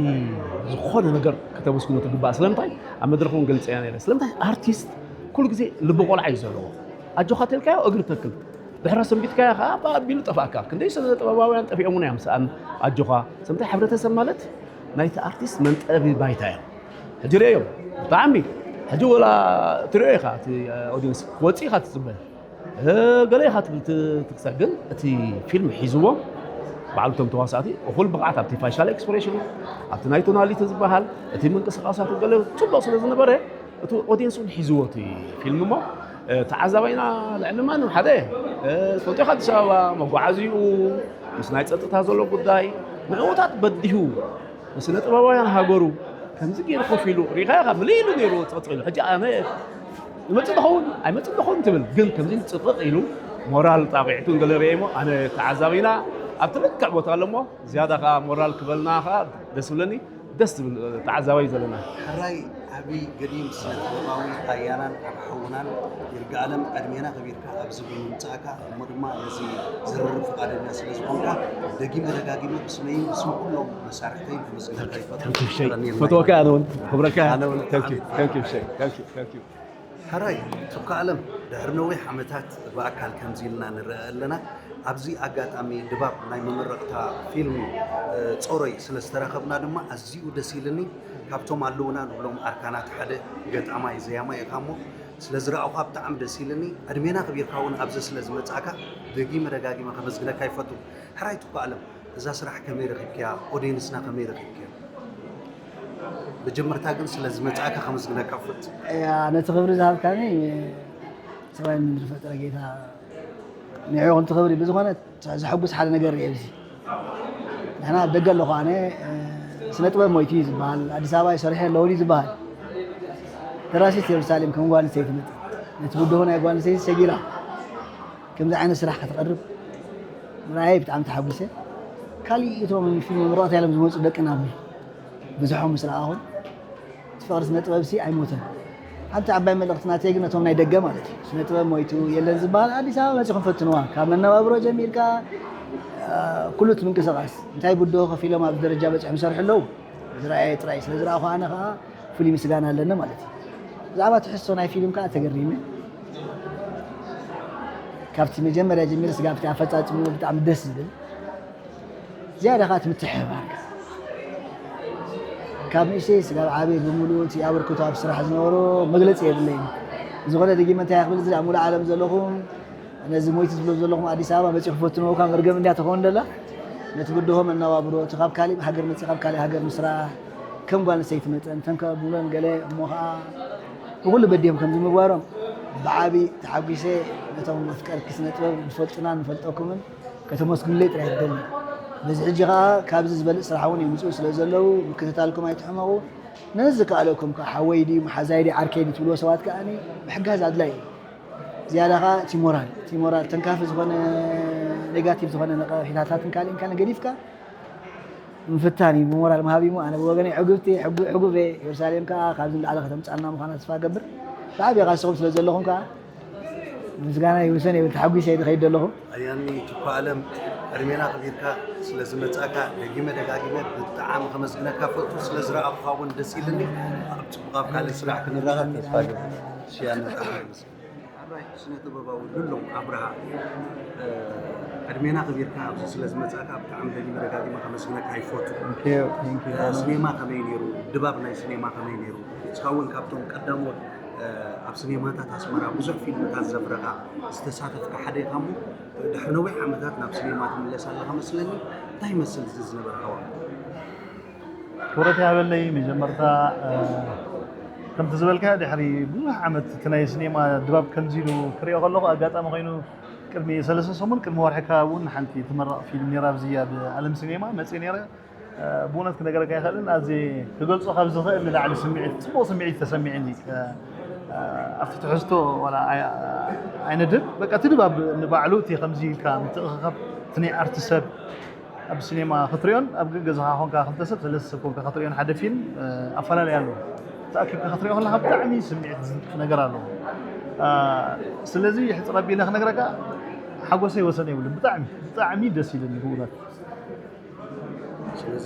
ዝኾነ ነገር ከተመስግኖ ትግባእ። ስለምንታይ ኣብ መድረኽ እውን ገልጸያ ነይረ። ስለምንታይ ኣርቲስት ኩሉ ግዜ ልቢ ቆልዓ እዩ ዘለዎ። ኣጆኻ ተልካዮ እግሪ ተክል ድሕረ ሰንቢትካዮ ከዓ ኣቢሉ ጠፋእካ። ክንደይ ስነ ጥበባውያን ጠፊኦምና እዮም ሰኣን ኣጆኻ። ስለምንታይ ሕብረተሰብ ማለት ናይቲ ኣርቲስት መንጠቢ ባይታ እዮም። ሕጂ ርእዮም ብጣዕሚ ሕጂ ወላ ትሪኦ ኢኻ እቲ ኦዲየንስ ክወፅእ ኢኻ ትፅበ ገለ ኢኻ ትብል ትክሰ ግን እቲ ፊልም ሒዝዎም ባዕሉ ቶም ተዋሳእቲ እኹል ብቕዓት ኣብቲ ፋሻል ኤክስፕሬሽኑ ኣብቲ ናይ ቶናሊቲ ዝበሃል እቲ ምንቅስቃሳቱ ገለ ፅቡቅ ስለ ዝነበረ እቲ ኦዲየንስ እውን ሒዝዎ እቲ ፊልም እሞ ተዓዛባይና ልዕሊ ማንም ሓደ ትፈልጦ ኢኻ ኣዲስ ኣበባ መጓዓዚኡ ምስ ናይ ፀጥታ ዘሎ ጉዳይ ንዕኡታት በዲሁ ንስነ ጥበባውያን ሃገሩ ከምዚ ገይሩ ኮፍ ኢሉ ሪኢኻ ኢኻ ምልእ ኢሉ ነይሩ ፀጥ ኢሉ ሕጂ ኣነ ይመፅእ ዝኸውን ኣይመፅእ ዝኸውን ትብል ግን ከምዚ ፅቕቕ ኢሉ ሞራል ጣቂዕቱ ገለ ርእየ እሞ ኣነ ተዓዛቢና ኣብቲ ልክዕ ቦታ ኣሎ እሞ ዝያዳ ከዓ ሞራል ክበልና ከዓ ደስ ብለኒ ደስ ዝብል ተዓዛባይ ዘለና ሕራይ ዓቢ ገዲም ስነ ጥበባዊ ኣያናን ዓቢ ሓውናን ይርጋኣለም ዕድሜና ከቢርካ ኣብዚ ብምምጻእካ እሞ ድማ ነዚ ዝርርብ ፍቓደኛ ስለ ዝኾንካ ደጊመ ደጋጊመ ብስመይን ብስም ኩሎም መሳርሕተይን ክምስግነካ ይፈቱ። ፈትወካ ኣነ እውን ክብረካ ኣነ እውን thank you thank you ሸይ thank you thank you ሕራይ ቱካ ኣለም ድሕሪ ነዊሕ ዓመታት ብኣካል ከምዚ ኢልና ንረአ ኣለና። ኣብዚ ኣጋጣሚ ድባብ ናይ መመረቕታ ፊልም ጾሮይ ስለ ዝተረኸብና ድማ ኣዝዩ ደስ ኢልኒ። ካብቶም ኣለውና ንብሎም ኣርካናት ሓደ ገጣማይ ዘያማይ ኢኻ እሞ ስለ ዝረኣኹካ ብጣዕሚ ደስ ኢልኒ። ዕድሜና ክቢርካ እውን ኣብዚ ስለ ዝመጻእካ ደጊመ ደጋጊመ ከመስግነካ ይፈቱ። ሕራይ ቱካ ኣለም እዛ ስራሕ ከመይ ረኺብክያ? ኦድየንስና ከመይ ረኺብክዮ? መጀመርታ ግን ስለ ዝመጻእካ ከመስግነካ እፈቱ። እያ ነቲ ክብሪ ዝሃብካኒ ሰማይ ምድሪ ፈጠረ ጌታ ንዕኡ ከምቲ ክብሪ ብዝኾነ ዘሐጉስ ሓደ ነገር ርየ ኣብዚ ንሕና ኣብ ደገ ኣለኹ ኣነ ስነ ጥበብ ሞይቱ እዩ ዝበሃል ኣዲስ ኣበባ ይሰርሐ ኣለውን እዩ ዝበሃል ደራሲት የሩሳሌም ከም ጓል ኣንስተይቲ መጠን ነቲ ብድሆ ናይ ጓል ኣንስተይቲ ሰጊራ ከምዚ ዓይነት ስራሕ ከተቕርብ ምርኣየይ ብጣዕሚ ተሓጒሰ። ካሊእ እቶም ፊልም ምርቓት ያለም ዝመፁ ደቅና ብዝሖም ምስ ረኣኹም እቲ ፍቕሪ ስነ ጥበብ ሲ ኣይሞተን። ሓንቲ ዓባይ መልእኽቲ ናተይ ግን ነቶም ናይ ደገ ማለት እዩ ስነ ጥበብ ሞይቱ የለን ዝበሃል ኣዲስ ኣበባ መፂኹም ፈትንዋ ካብ መነባብሮ ጀሚርካ ኩሉ እቲ ምንቅስቓስ እንታይ ብድሆ ከፊሎም ኣብዚ ደረጃ በፂሖም ይሰርሑ ኣለዉ ዝረኣየ ጥራይ ስለ ዝረኣኹ ኣነ ከዓ ፍሉይ ምስጋና ኣለኒ ማለት እዩ። ብዛዕባ ትሕዝቶ ናይ ፊልም ከዓ ተገሪመ። ካብቲ መጀመርያ ጀሚረ ስጋብ እቲ ኣፈፃፅምኡ ብጣዕሚ ደስ ዝብል ዝያዳ ከዓ እቲ ምትሕብባር ካብ ንእሽተይ ስጋብ ዓብየ ብምሉኡ እቲ ኣበርክቶ ኣብ ስራሕ ዝነበሮ መግለፂ የብለይን። ዝኾነ ደጊመ እንታይ ክብል ዝብል ኣብ ሙሉእ ዓለም ዘለኹም ነዚ ሞይቲ ትብሎ ዘለኹም ኣዲስ ኣበባ መፂኹ ፈትንዎ እኳ መርገም እንድያ ትኸውን ደላ ነቲ ብድሆ መነባብሮ እቲ ካብ ካሊእ ሃገር መፂ ካብ ካሊእ ሃገር ምስራሕ ከም ጓል ኣንስተይቲ መጠን ተንከ ብሎን ገለ እሞ ከዓ ብኩሉ በዲሆም ከምዚ ምግባሮም ብዓቢ ተሓጒሰ ነቶም መፍቀርቲ ስነ ጥበብ ዝፈልጡናን ንፈልጠኩምን ከተመስግኑለይ ጥራይ ይደሊ። በዚ ሕጂ ከዓ ካብዚ ዝበልፅ ስራሕ እውን ይምፅኡ ስለ ዘለዉ ምክትታልኩም ኣይትሕመቑ። ነዚ ዝከኣለኩም ከዓ ሓወይ ድዩ መሓዛይ ድዩ ዓርከይ ድዩ ትብልዎ ሰባት ከዓ ምሕጋዝ ኣድላይ እዩ። ዝያዳ ከዓ እቲ ሞራል እቲ ሞራል ተንካፊ ዝኾነ ኔጋቲቭ ዝኾነ ነቐፌታታትን ካልእን ካልእን ገዲፍካ ምፍታን እዩ ብሞራል ምሃብ እዩ ኣነ ብወገነይ ዕግብቲ ዕጉብ እየ ኢየሩሳሌም ከዓ ካብዚ ንላዕሊ ከተምፃልና ምዃና ተስፋ ገብር ብዓብይ ቃስኹም ስለ ዘለኹም ከዓ ምስጋና ይውሰን የብል ተሓጒሰ እየ ዝኸይድ ዘለኹ ኣያኒ ቱኳ ኣለም ዕድሜና ኣኽቢርካ ስለ ዝመጻእካ ደጊመ ደጋጊመ ብጣዕሚ ከመስግነካ ፈቱ ስለ ዝረኣኹኻ እውን ደስ ኢልኒ ኣብ ጽቡቕ ኣብ ካልእ ስራሕ ክንራኸብ ተስፋ ገብር ሽያነ ጣዕሚ ይመስል ኣራይ ስነ ጥበባዊ ሉሎም ኣብርሃ ዕድሜና ክቢርካ ኣብዚ ስለ ዝመጻእካ ብጣዕሚ ደጊመ ደጋጊመ ከመስግነካ ይፈቱ። ሲኔማ ከመይ ነይሩ? ድባብ ናይ ሲኔማ ከመይ ነይሩ? ንስኻ እውን ካብቶም ቀዳሞት ኣብ ሲኔማታት ኣስመራ ብዙሕ ፊልምታት ዘፍረኻ ዝተሳተፍካ ሓደ ኢኻ እሞ ድሕሪ ነዊሕ ዓመታት ናብ ሲኔማ ትምለስ ኣለኻ መስለኒ። እንታይ ይመስል እዚ ዝነበረ ሃዋህው? ክብረት ይሃበለይ። መጀመርታ ከምቲ ዝበልካ ድሕሪ ብዙሕ ዓመት እቲ ናይ ሲኔማ ድባብ ከምዚ ኢሉ ክሪኦ ከለኹ ኣጋጣሚ ኮይኑ ቅድሚ ሰለስተ ሰሙን ቅድሚ ወርሒ ከባቢ እውን ሓንቲ ትመረቕ ፊልም ነራ ኣብዚ ኣብ ዓለም ሲኔማ መፅእ ነረ። ብእውነት ክነገረካ ይኽእልን ኣዚ ክገልፆ ካብ ዝኽእል ንላዕሊ ስምዒት ፅቡቕ ስምዒት ተሰሚዕኒ። ኣብቲ ትሕዝቶ ዋላ ኣይነድብ በቃ እቲ ድባብ ንባዕሉ እቲ ከምዚ ኢልካ ምትእኽኻብ እቲ ናይ ኣርቲ ሰብ ኣብ ሲኔማ ክትሪኦን ኣብ ገዛኻ ኮንካ ክልተ ሰብ ሰለስተ ሰብ ኮንካ ክትሪኦን ሓደ ፊልም ኣፈላለይ ኣለዎ። ተኣኪብካ ክትሪኦ ከለካ ብጣዕሚ ስምዒት ዝትንክፍ ነገር ኣለዎ። ስለዚ ሕፅር ኣቢለ ክነግረካ ሓጎሰይ ወሰን የብሉን። ብጣዕሚ ብጣዕሚ ደስ ኢሉኒ ብእውነት። ስለዚ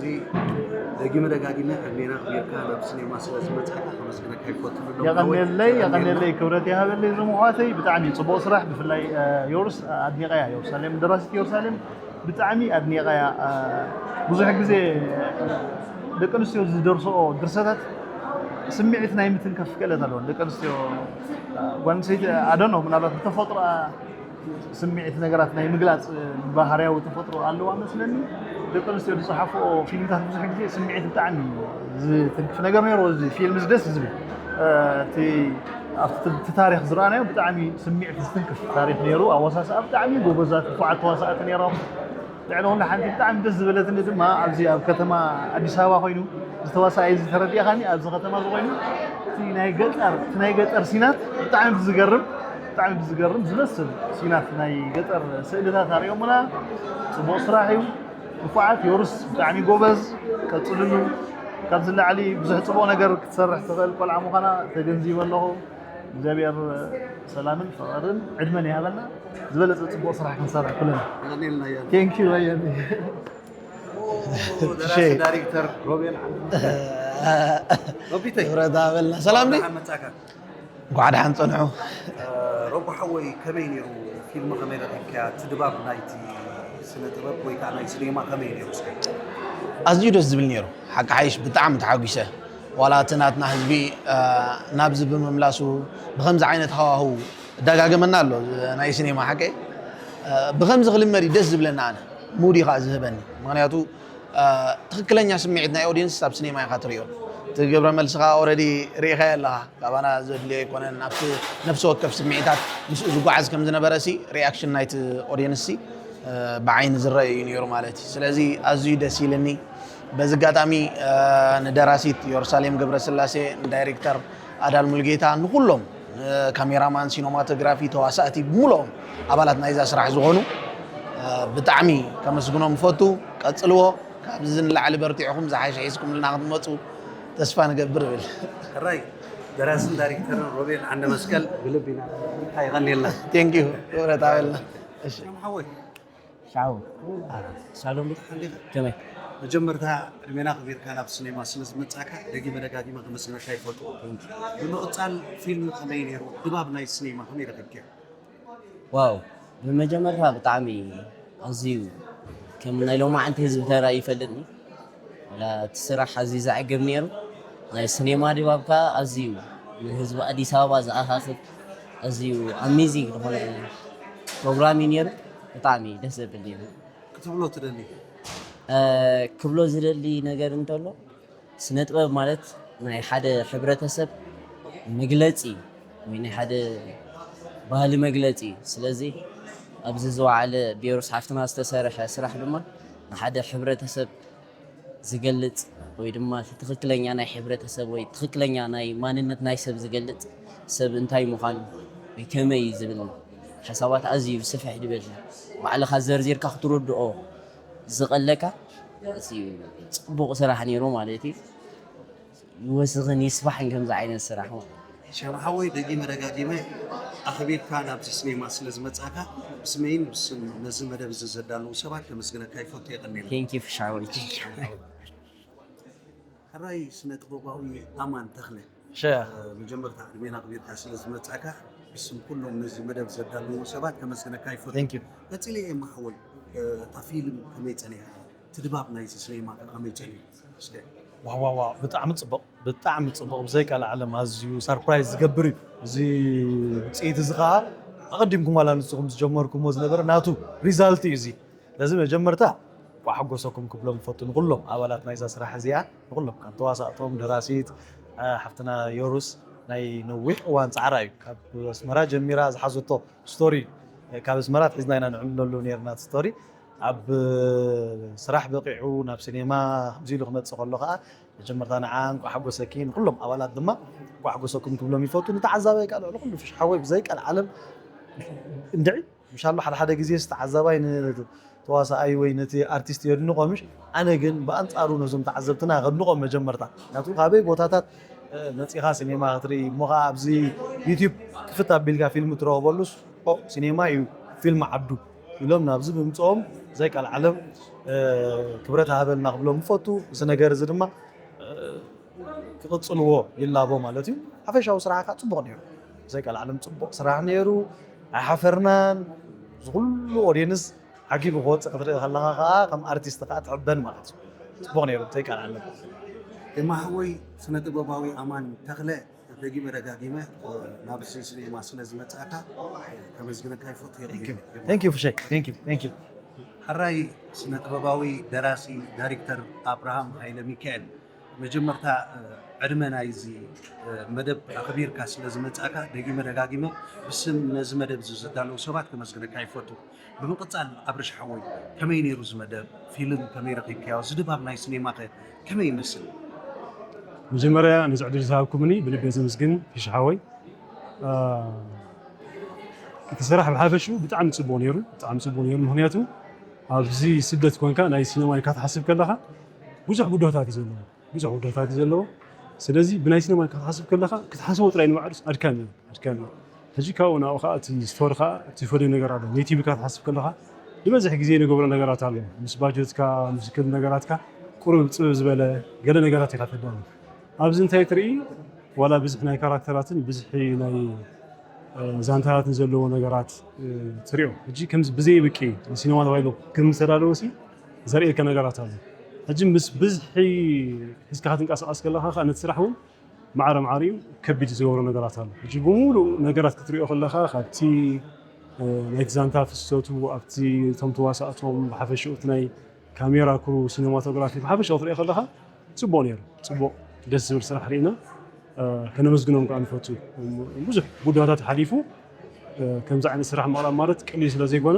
ደጊመ ደጋጊመ ዕድሜና ኣኽቢርካ ናብ ሲኔማ ስለ ዝመጻእካ ከመስግነካ ይፈቱ። የቐንየለይ የቐንየለይ ክብረት ይሃበለይ እዞም ኣሕዋተይ ብጣዕሚ ጽቡቕ ስራሕ ብፍላይ ዮርስ ኣድኒቐያ ዮርሳሌም ደራሲት ዮርሳሌም ብጣዕሚ ኣድኒቐያ። ብዙሕ ግዜ ደቂ ኣንስትዮ ዝደርሰኦ ድርሰታት ስምዒት ናይ ምትንከፍ ክእለት ኣለወን። ደቂ ኣንስትዮ ጓል ኣንስተይቲ ኣደኖ ምናልባት ብተፈጥሮ ስምዒት ነገራት ናይ ምግላፅ ባህርያዊ ተፈጥሮ ኣለዋ መስለኒ። ደቂ ኣንስትዮ ዝፀሓፍኦ ፊልምታት ብዙሕ ግዜ ስምዒት ብጣዕሚ ዝትንክፍ ነገር ነይሩ። እዚ ፊልም እዚ ደስ ዝብል እቲ ኣብቲ ታሪክ ዝረኣናዮ ብጣዕሚ ስምዒት ዝትንክፍ ታሪክ ነይሩ። ኣወሳስኣ ብጣዕሚ ጎበዛት ክፉዓት ተዋሳእቲ ነይሮም። ልዕሊ ኩሉ ሓንቲ ብጣዕሚ ደስ ዝበለትኒ ድማ ኣብዚ ኣብ ከተማ ኣዲስ ኣበባ ኮይኑ ዝተዋሳኣይ ዝተረዲእኻኒ ኣብዚ ከተማ እዚ ኮይኑ እቲ ናይ ገጠር እቲ ናይ ገጠር ሲናት ብጣዕሚ ብዝገርም ብጣዕሚ ብዝገርም ዝመስል ሲናት ናይ ገጠር ስእልታት ኣርእዮምና። ፅቡቕ ስራሕ እዩ። ንፉዓት ዮርስ ብጣዕሚ ጎበዝ ቀፅልሉ። ካብዚ ላዕሊ ብዙሕ ፅቡቕ ነገር ክትሰርሕ ትኽእል ቆልዓ ምዃና ተገንዚበ ኣለኹ። እግዚኣብሔር ሰላምን ፍቕርን ዕድመን ይሃበና። ዝበለፀ ፅቡቕ ስራሕ ክንሰርሕ ኩለና። ቀኒልና እያ። Thank you ኣየኒ። ደራሲ ዳይሬክተር ሮቤል ዓንዱ። ሮቢተይ ክብረት ኣበልና። ሰላም ዲ? ደሓን መጻእካ። እንኳዕ ደሓን ፀንሑ። ሮቦ ሓወይ ከመይ ነይሩ ፊልም ከመይ ረኺብካያ? እቲ ድባብ ናይቲ ስነ ጥበብ ወይ ከዓ ናይ ሲኔማ ከመይ ነይሩ እስከ? ኣዝዩ ደስ ዝብል ነይሩ ሓቂ ሓይሽ ብጣዕሚ ተሓጒሰ። ዋላ እቲ ናትና ህዝቢ ናብዚ ብምምላሱ ብከምዚ ዓይነት ሃዋህው እዳጋገመና ኣሎ ናይ ሲኔማ ሓቂ ብከምዚ ክልመድ እዩ ደስ ዝብለኒ ኣነ ሙድ እዩ ከዓ ዝህበኒ ምክንያቱ ትክክለኛ ስምዒት ናይ ኦዲየንስ ኣብ ሲኔማ ኢካ ትሪኦ እቲ ግብረ መልስካ ኦረዲ ርኢካዮ ኣለካ ካባና ዘድልዮ ኣይኮነን ኣብቲ ነፍሲ ወከፍ ስምዒታት ምስኡ ዝጓዓዝ ከም ዝነበረ ሲ ሪኣክሽን ናይቲ ኦዲየንስ ሲ ብዓይኒ ዝረአ እዩ ነይሩ ማለት እዩ ስለዚ ኣዝዩ ደስ ኢልኒ በዚ ኣጋጣሚ ንደራሲት ዮርሳሌም ገብረስላሴ ንዳይሬክተር ኣዳል ሙልጌታ ንኩሎም ካሜራማን ሲኖማቶግራፊ ተዋሳእቲ ብምልኦም ኣባላት ናይዛ ስራሕ ዝኾኑ ብጣዕሚ ከመስግኖም እፈቱ ቀፅልዎ ካብዚ ንላዕሊ በርቲዕኹም ዝሓሸ ሒዝኩምልና ክትመፁ ተስፋ ንገብር እብል ሕራይ ደራስን ዳይሬክተርን ሮቤል ዓንደ መስቀል ብልቢ ኢና ይቐንየልና ቴንኪዩ ክብረት ኣበልና ሓወይ ሻው ሳሎም ከመይ መጀመርታ ዕድሜና ክቢርካ ናብ ስኔማ ስለ ዝመፃካ ደጊመ ደጋጊመ ከመስግነካ ይፈቱ ብምቕፃል ፊልም ከመይ ነይሩ ድባብ ናይ ስኔማ ከመይ ረኪብክዮ ዋው ብመጀመርታ ብጣዕሚ ኣዝዩ ከም ናይ ሎማዓንቲ ህዝቢ ተራእዩ ይፈልጥኒ እቲ ስራሕ ኣዝዩ ዘዕግብ ነይሩ ናይ ስኔማ ድባብ ከዓ ኣዝዩ ንህዝቢ ኣዲስ ኣበባ ዝኣኻኽብ ኣዝዩ ኣሜዚንግ ዝኾነ ፕሮግራም እዩ ነይሩ ብጣዕሚ ደስ ዘብል ነይሩ ክትብሎ ትደሊ ክብሎ ዝደሊ ነገር እንተሎ ስነ ጥበብ ማለት ናይ ሓደ ሕብረተሰብ መግለፂ ወይ ናይ ሓደ ባህሊ መግለፂ እዩ ስለዚ ኣብዚ ዝወዓለ ብዮርስ ሓፍትና ዝተሰርሐ ስራሕ ድማ ንሓደ ሕብረተሰብ ዝገልፅ ወይ ድማ ትክክለኛ ናይ ሕብረተሰብ ወይ ትክክለኛ ናይ ማንነት ናይ ሰብ ዝገልፅ ሰብ እንታይ ምዃኑ ወይ ከመይ ዝብል ሓሳባት ኣዝዩ ስፍሕ ድበል ባዕልካ ዘርዚርካ ክትርድኦ ዝቐለካ ፅቡቕ ስራሕ ነይሩ ማለት እዩ ይወስኽን ይስፋሕን ከምዚ ዓይነት ስራሕ ሸምሓወይ ደጊመ ደጋጊመ ኣኽቢርካ ናብዚ ስኔማ ስለ ዝመጻእካ ብስመይን ብስም ነዚ መደብ እዚ ዘዳለዉ ሰባት ከመስግነካ ይፈቱ የቐኔል ቴንኪ ፍሻወይ ሕራይ ስነ ጥበባዊ ኣማን ተኽለ መጀመርታ ዕድሜና ኣኽቢርካ ስለ ዝመጻእካ ብስም ኩሎም ነዚ መደብ ዘዳለዉ ሰባት ከመስግነካ ይፈቱ ቀጺለ እየ ማሕወይ እታ ፊልም ከመይ ጸኒሓ ትድባብ ናይዚ ስኔማ ከመይ ጸኒሑ እስከ ዋዋዋ ብጣዕሚ ፅቡቕ ብጣዕሚ ፅቡቕ ብዘይቃል ዓለም ኣዝዩ ሳርፕራይዝ ዝገብር እዩ እዚ ውፅኢት እዚ ከዓ ኣቐዲምኩም ዋላ ንስኹም ዝጀመርኩሞ ዝነበረ ናቱ ሪዛልት እዩ እዚ። ስለዚ መጀመርታ እንኳዕ ሓጎሰኩም ክብሎም ይፈቱ ንኩሎም ኣባላት ናይዛ ስራሕ እዚኣ፣ ንኩሎም ካብ ተዋሳእቶም፣ ደራሲት፣ እ፣ ሓፍትና ዮሩስ ናይ ነዊሕ እዋን ጻዕራ እዩ። ካብ ኣስመራ ጀሚራ ዝሓዘቶ ስቶሪ፣ እ፣ ካብ ኣስመራ ኣትሒዝና ኢና ንዕልለሉ ነይርና እቲ ስቶሪ። ኣብ ስራሕ በቂዑ ናብ ሲኔማ ከምዚ ኢሉ ክመጽእ ከሎ ከኣ መጀመርታ ንዓ እንኳዕ ሓጎሰኪ፣ ንኩሎም ኣባላት ድማ እንኳዕ ሓጎሰኩም ክብሎም ይፈቱ። ንተዓዛባይ ከኣ ልዕሊ ኩሉ ፍሽ ሓወይ ብዘይ ቀልዓለም እንድዒ ምሻሎ ሓደ ሓደ ግዜ ተዓዛባይ ንተዋሳኣይ ወይ ነቲ ኣርቲስት የድንቖ ምሽ፣ ኣነ ግን ብኣንጻሩ ነዞም ተዓዘብትና ከድንቖም መጀመርታ። ምክንያቱ ካበይ ቦታታት፣ እ፣ መጺኻ ሲኔማ ክትርኢ፣ እሞ ኸዓ ኣብዚ ዩትዩብ ክፍት ኣቢልካ ፊልም ትረኽበሉስ፣ ኦ፣ ሲኔማ እዩ ፊልም ዓዱ ኢሎም ናብዚ ብምጽኦም ዘይቀልዓለም፣ እ፣ ክብረት ሃበልና ክብሎም ይፈቱ። እዚ ነገር እዚ ድማ፣ እ፣ ክቕጽልዎ ይላቦ ማለት እዩ። ሓፈሻዊ ስራሕካ ጽቡቕ ነይሩ። ዘይቀልዓለም ጽቡቕ ስራሕ ነይሩ። ኣይሓፈርናን። ዝኹሉ ኦድየንስ ዓጊቡ ክወጽእ ክትርኢ ከለኻ ከኣ ከም ኣርቲስት ከኣ ትሕበን ማለት እዩ። ጽቡቕ ነይሩ፣ ዘይቀልዓለም። ኤማ ሓወይ፣ ስነ ጥበባዊ ኣማን ተኽለ፣ ደጊመ ደጋጊመ ናብ እዚ ሲኔማ ስለ ዝመጻእካ ከመስግነካ ይፈቱ። Thank you. Thank you ፍሸይ። Thank you. Thank you. ሕራይ ስነ ጥበባዊ ደራሲ ዳይሬክተር ኣብርሃም ሃይለ ሚካኤል፣ መጀመርታ፣ እ፣ ዕድመ ናይዚ፣ እ፣ መደብ ኣኽቢርካ ስለ ዝመጻእካ ደጊመ ደጋጊመ ብስም ነዚ መደብ እዚ ዘዳለዉ ሰባት ከመስግነካ ይፈቱ። ብምቕጻል ኣብርሽ ሓወይ፣ ከመይ ነይሩ እዚ መደብ? ፊልም ከመይ ረኺብካዮ? እዚ ድባብ ናይ ሲኔማኸ ከመይ ይመስል? መጀመርያ ነዚ ዕድል ዝሃብኩምኒ ብልቢ እየ ዘመስግን ፊሽ ሓወይ። እ፣ እቲ ስራሕ ብሓፈሽኡ ብጣዕሚ ጽቡቕ ነይሩ፣ ብጣዕሚ ጽቡቕ ነይሩ። ምኽንያቱ ኣብዚ ስደት ኮንካ ናይ ሲነማ ኢልካ ትሓስብ ከለኻ ብዙሕ ብድሆታት እዩ ዘለዎ፣ ብዙሕ ብድሆታት እዩ ዘለዎ። ስለዚ ብናይ ሲነማ ኢልካ ክትሓስብ ከለኻ ክትሓስቦ ጥራይ ንባዕሉስ ኣድካሚ እዩ፣ ኣድካሚ እዩ። ሕጂ ካብኡ ናብኡ ከዓ እቲ ስቶሪ ከዓ እቲ ፈለዩ ነገር ኣሎ። ነቲ ኢልካ ክትሓስብ ከለኻ ዝበዝሕ ግዜ ንገብሮ ነገራት ኣሎ። ምስ ባጀትካ፣ ምስ ገለ ነገራትካ ቁሩብ ጽብብ ዝበለ ገለ ነገራት ኢኻ ተዳሉ። ኣብዚ እንታይ ትርኢ? ዋላ ብዝሒ ናይ ካራክተራትን ብዝሒ ናይ እ፣ ዛንታታት ንዘለዎ ነገራት፣ እ፣ ትሪኦ። ሕጂ ከምዚ ብዘይ ብቂ ንሲነማ ተባሂሉ ክም ዝተዳለወ ሲ ዘርእየካ ነገራት ኣሎ። ሕጂ ምስ ብዝሒ ሒዝካ ክትንቀሳቐስ ከለኻ ከኣ ነቲ ስራሕ እውን ማዕረ ማዕሪኡ ከቢድ ዝገብሮ ነገራት ኣሎ። ሕጂ ብምሉእ ነገራት ክትሪኦ ከለኻ ካብቲ፣ እ፣ ናይቲ ዛንታ ፍሰቱ ኣብቲ እቶም ተዋሳእቶም ብሓፈሽኡ እቲ ናይ ካሜራ ክሩ ሲነማቶግራፊ ብሓፈሻ ክትሪኦ ከለኻ ጽቡቕ ነይሩ። ጽቡቕ ደስ ዝብል ስራሕ ርኢና፣ እ፣ ከነመስግኖም ከኣ ንፈቱ። ብዙሕ ብድሆታት ሓሊፉ፣ እ፣ ከምዚ ዓይነት ስራሕ ምቕራብ ማለት ቀሊል ስለ ዘይኮነ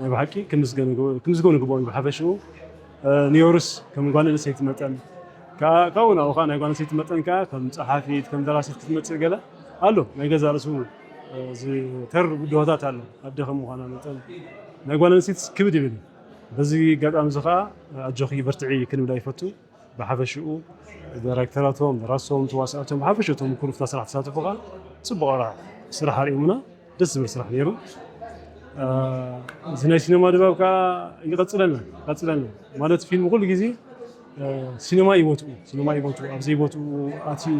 ናይ ብሓቂ ክምስገን ይግብኦ፣ ክምስገኑ ይግብኦም ብሓፈሽኡ። እ፣ ንዮርስ ከም ጓል ኣንስተይቲ መጠን ከኣ ካብኡ ናብኡ ከኣ ናይ ጓል ኣንስተይቲ መጠን ከኣ ከም ጸሓፊት፣ ከም ደራሲት ክትመጽእ ገለ ኣሎ። ናይ ገዛ ርእሱ፣ እ፣ ዝተር ብድሆታት ኣሎ። ኣደ ከም ምዃና መጠን ናይ ጓል ኣንስተይቲ ክብድ ይብል እዩ። በዚ ኣጋጣሚ እዚ ከኣ ኣጆኺ በርትዒ ክንብላ ይፈቱ። ብሓፈሽኡ ዳይሬክተራቶም፣ ደራስቶም፣ ተዋሳእቶም፣ ብሓፈሽኡ እቶም ክሩፍታ ስራሕ ተሳተፉ ከኣ ጽቡቕ ስራሕ ኣርእዮምና። ደስ ዝብል ስራሕ ነይሩ። እ፣ እዚ ናይ ሲነማ ድባብ ከኣ ይቐጽለና፣ ይቐጽለና። ማለት ፊልም ኩሉ ግዜ፣ እ፣ ሲነማ እዩ ቦትኡ፣ ሲነማ እዩ ቦትኡ። ኣብ ዘይቦትኡ ኣትዩ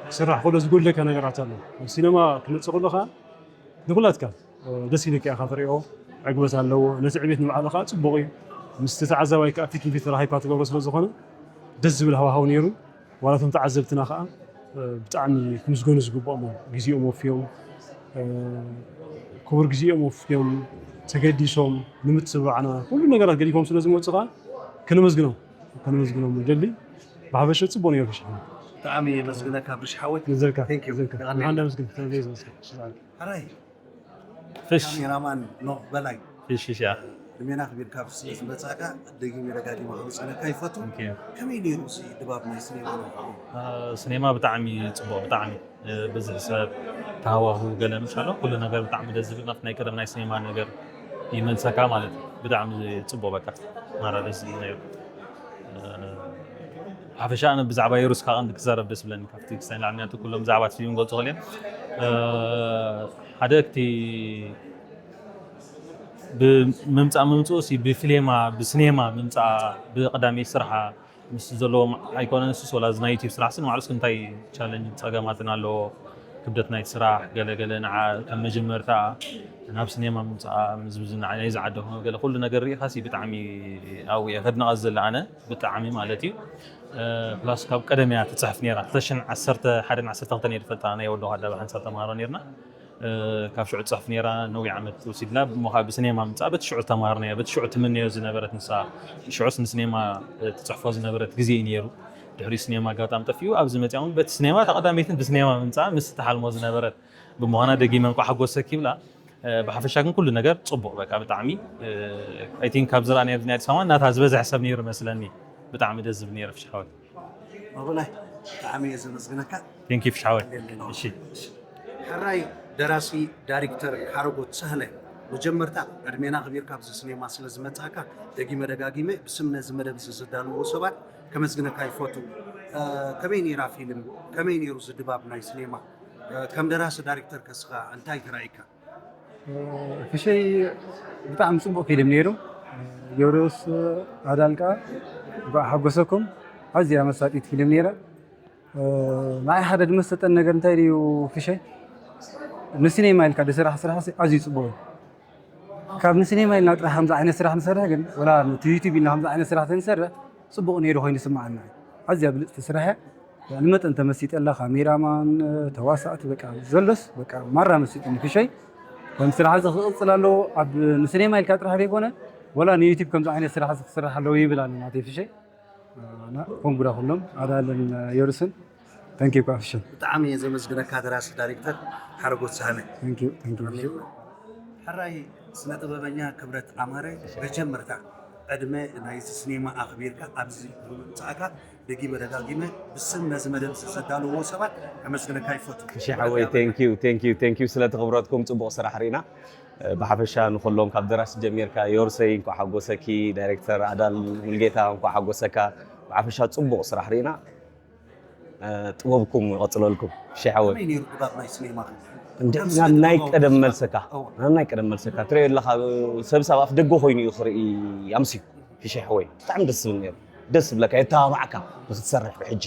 ክስራሕ ከሎ ዝጎድለካ ነገራት ኣሎ። ኣብ ሲነማ ክመጽእ ከሎ ከኣ ንኹላትካ፣ እ፣ ደስ ኢልካ ኢኻ ትሪኦ፣ ዕግበት ኣለዎ። ነቲ ዕቤት ንባዕሉ ከኣ ጽቡቕ እዩ። ምስቲ ተዓዛባይ ከኣ ፊት ንፊት ተራኺብካ ትገብሮ ስለ ዝኾነ ደስ ዝብል ሃዋህው ነይሩ። ዋላ እቶም ተዓዘብትና ከኣ፣ እ፣ ብጣዕሚ ክምስገኑ ዝግብኦም እዮም። ግዜኦም ወፍዮም፣ እ፣ ክቡር ግዜኦም ወፍዮም፣ ተገዲሶም ንምትብባዕና ኩሉ ነገራት ገዲፎም ስለ ዝመጹ ከኣ ከነመስግኖም፣ ከነመስግኖም ንደሊ። ብሓፈሻ ጽቡቕ ነይሩ። ብሻ ብጣዕሚ የመስግነካ ብርሽ ሓወይ። ንዘልካ፣ ንዘልካ። ንዓንዳ መስግን። ሕራይ። ፍሽ። ካሜራማን ኖህ በላይ። ፍሽ፣ ፍሽ፣ ያ። ዕድሜና ኣኽቢርካ ኣብዚ ስለ ዝመጻእካ ደጊመ ደጋጊመ ከመስግነካ ይፈቱ። ኦኬ። ከመይ ነይሩ እዚ ድባብ ናይ ሲኔማ ኖህ? አ፣ ሲኔማ ብጣዕሚ ጽቡቕ፣ ብጣዕሚ፣ እ፣ ብዝሒ ሰብ፣ ተሃዋህው ገለ ምሻሎ፣ ኩሉ ነገር ብጣዕሚ ደስ ዝብል፣ ናብቲ ናይ ቀደም ናይ ሲኔማ ነገር ይመልሰካ ማለት እዩ። ብጣዕሚ ጽቡቕ፣ በቃ፣ ማራ ደስ ዝብል ነይሩ። እ፣ ሓፈሻ ኣነ ብዛዕባ የሩስ ካብ ቀንዲ ክዛረብ ደስ ዝብለኒ፣ ካብቲ ክሳይ ንላዕሊ፣ ምክንያቱ ኩሎም ብዛዕባ እቲ ፊልም ክገልጹ ክእል እዮም። እ፣ ሓደ እቲ ብምምጻእ ምምጽኡ ሲ ብፊልማ፣ ብሲኔማ ምምጻእ ብቀዳመይቲ ስርሓ ምስ ዘለዎም ኣይኮነን እሱስ፣ ወላ እዚ ናይ ዩቲዩብ ስራሕ ሲ ንባዕሉስ እንታይ ቻለንጅ ጸገማትን ኣለዎ፣ ክብደት ናይቲ ስራሕ ገለ ገለ ንዓ ከም መጀመርታ ናብ ሲኔማ ምምጻኣ ምስ ብዙ ንዓ ናይዚ ዓዲ ኮነ ገለ ኩሉ ነገር ርኢኻ ሲ ብጣዕሚ ኣብኡ እየ ከድንቓ ዝደሊ ኣነ ብጣዕሚ ማለት እዩ። እ፣ ፕላስ ካብ ቀደም እያ ትጽሕፍ ነይራ። ክልተ ሽሕን ዓሰርተ ሓደን ዓሰርተ ክልተን እየ ዝፈልጣ ናይ ወሎ ካዳ ብሓንሳብ ተምሃሮ ነይርና። ካብ ሽዑ ትፅሕፍ ነይራ፣ ነዊሕ ዓመት ወሲድላ። እሞ ካብ ብስኔማ ምፃእ በቲ ሽዑ ተማሃርናዮ፣ በቲ ሽዑ ትምነዮ ዝነበረት ንሳ፣ ሽዑስ ንስኔማ ትፅሕፎ ዝነበረት ግዜ እዩ ነይሩ። ድሕሪ ስኔማ ኣጋጣሚ ጠፊኡ፣ ኣብዚ መፅያ እውን በቲ ስኔማ ተቐዳሚትን ብስኔማ ምምፃእ ምስ ትሓልሞ ዝነበረት ብምዃና ደጊመ እንኳ ሓጎሰኪ ይብላ። ብሓፈሻ ግን ኩሉ ነገር ፅቡቕ፣ በቃ ብጣዕሚ I think ካብ ዝረኣናዮ ኣብዚ ናይ ኣዲስ ኣበባ እናታ ዝበዝሐ ሰብ ነይሩ መስለኒ። ብጣዕሚ ደስ ዝብል ነይሩ ፍሽሓወት። ኣቦላይ ብጣዕሚ እየ ዘመስግነካ። Thank you ፍሽሓወት። እሺ ሕራይ ደራሲ ዳይሬክተር ሓረጎት ሳህለ፣ መጀመርታ ዕድሜና ኣኽቢርካ ኣብዚ ስኔማ ስለ ዝመጻእካ ደጊመ ደጋጊመ ብስም ነዚ መደብ እዚ ዘዳለዎ ሰባት ከመስግነካ ይፈቱ። ከመይ ነይራ ፊልም? ከመይ ነይሩ እዚ ድባብ ናይ ስኔማ? ከም ደራሲ ዳይሬክተር ከስኻ እንታይ ተራኢካ? ፍሸይ ብጣዕሚ ፅቡቅ ፊልም ነይሩ። ዮርዮስ ኣዳል ከዓ እንኳዕ ሓጎሰኩም። ኣዝያ መሳጢት ፊልም ነይራ። ንዓይ ሓደ ዝመሰጠን ነገር እንታይ ድዩ ፍሸይ? ንሲኔማ ኢልካ ዝስራሕ ስራሕ ኣዝዩ ፅቡቅ እዩ። ካብ ንሲኔማ ኢልና ጥራሕ ከምዚ ዓይነት ስራሕ ንሰርሕ ግን ወላ ነቲ ዩቲብ ኢልና ከምዚ ዓይነት ስራሕ ተንሰርሕ ፅቡቅ ነይሩ ኮይኑ ይስምዓና። ኣዝያ ብልፅቲ ስራሕ እያ። ንመጠን ተመሲጠላ ካሜራማን ተዋሳእቲ በቃ ዘሎስ በቃ ማራ መሲጥኒ ክሸይ ከም ስራሕ እዚ ክቕፅል ኣለዎ ኣብ ንስኔማ ኢልካ ጥራሕ ዘይኮነ ወላ ንዩቲብ ከምዚ ዓይነት ስራሕ እዚ ክስራሕ ኣለዎ ይብል ኣሎ ናተይ ፍሸይ ኮንጉዳ ኩሎም ኣዳልን የሩስን ተንኪ ኳ ፍሸይ ብጣዕሚ እየ ዘመስግነካ ደራሲ ዳይሬክተር ሓረጎት ሳህለ ተንኪ ተንኪ ሕራይ ስነ ጥበበኛ ክብረት ኣማረ መጀመርታ ዕድመ ናይዚ ስኔማ ኣኽቢርካ ኣብዚ ምምፃእካ ደጊመ ደጋጊመ ብስም ነዚ መደብ ዘዳለዎ ሰባት ከመስግነካ ይፈቱ። ሺ ሓወይ thank you thank you thank you ስለቲ ክብረትኩም ፅቡቕ ስራሕ ርኢና። ብሓፈሻ ንኩሎም ካብ ደራሲ ጀሚርካ ዮርሰይ እንኳዕ ሓጎሰኪ፣ ዳይሬክተር ኣዳል ሙልጌታ እንኳዕ ሓጎሰካ። ብሓፈሻ ፅቡቕ ስራሕ ርኢና። ጥበብኩም ይቐፅለልኩም ሺ ሓወይ። ከመይ ነይሩ ድባብ ናይ ሲኔማ? እንደ ናብ ናይ ቀደም መልሰካ ናብ ናይ ቀደም መልሰካ ትሪኦ ኣለካ ሰብ ሳብ ኣፍ ደገ ኮይኑ እዩ ክርኢ ኣምስዩ ፊሸ ሓወይ ብጣዕሚ ደስ ዝብል ነይሩ ደስ ዝብለካ የተባባዕካ ንክትሰርሕ ብሕጂ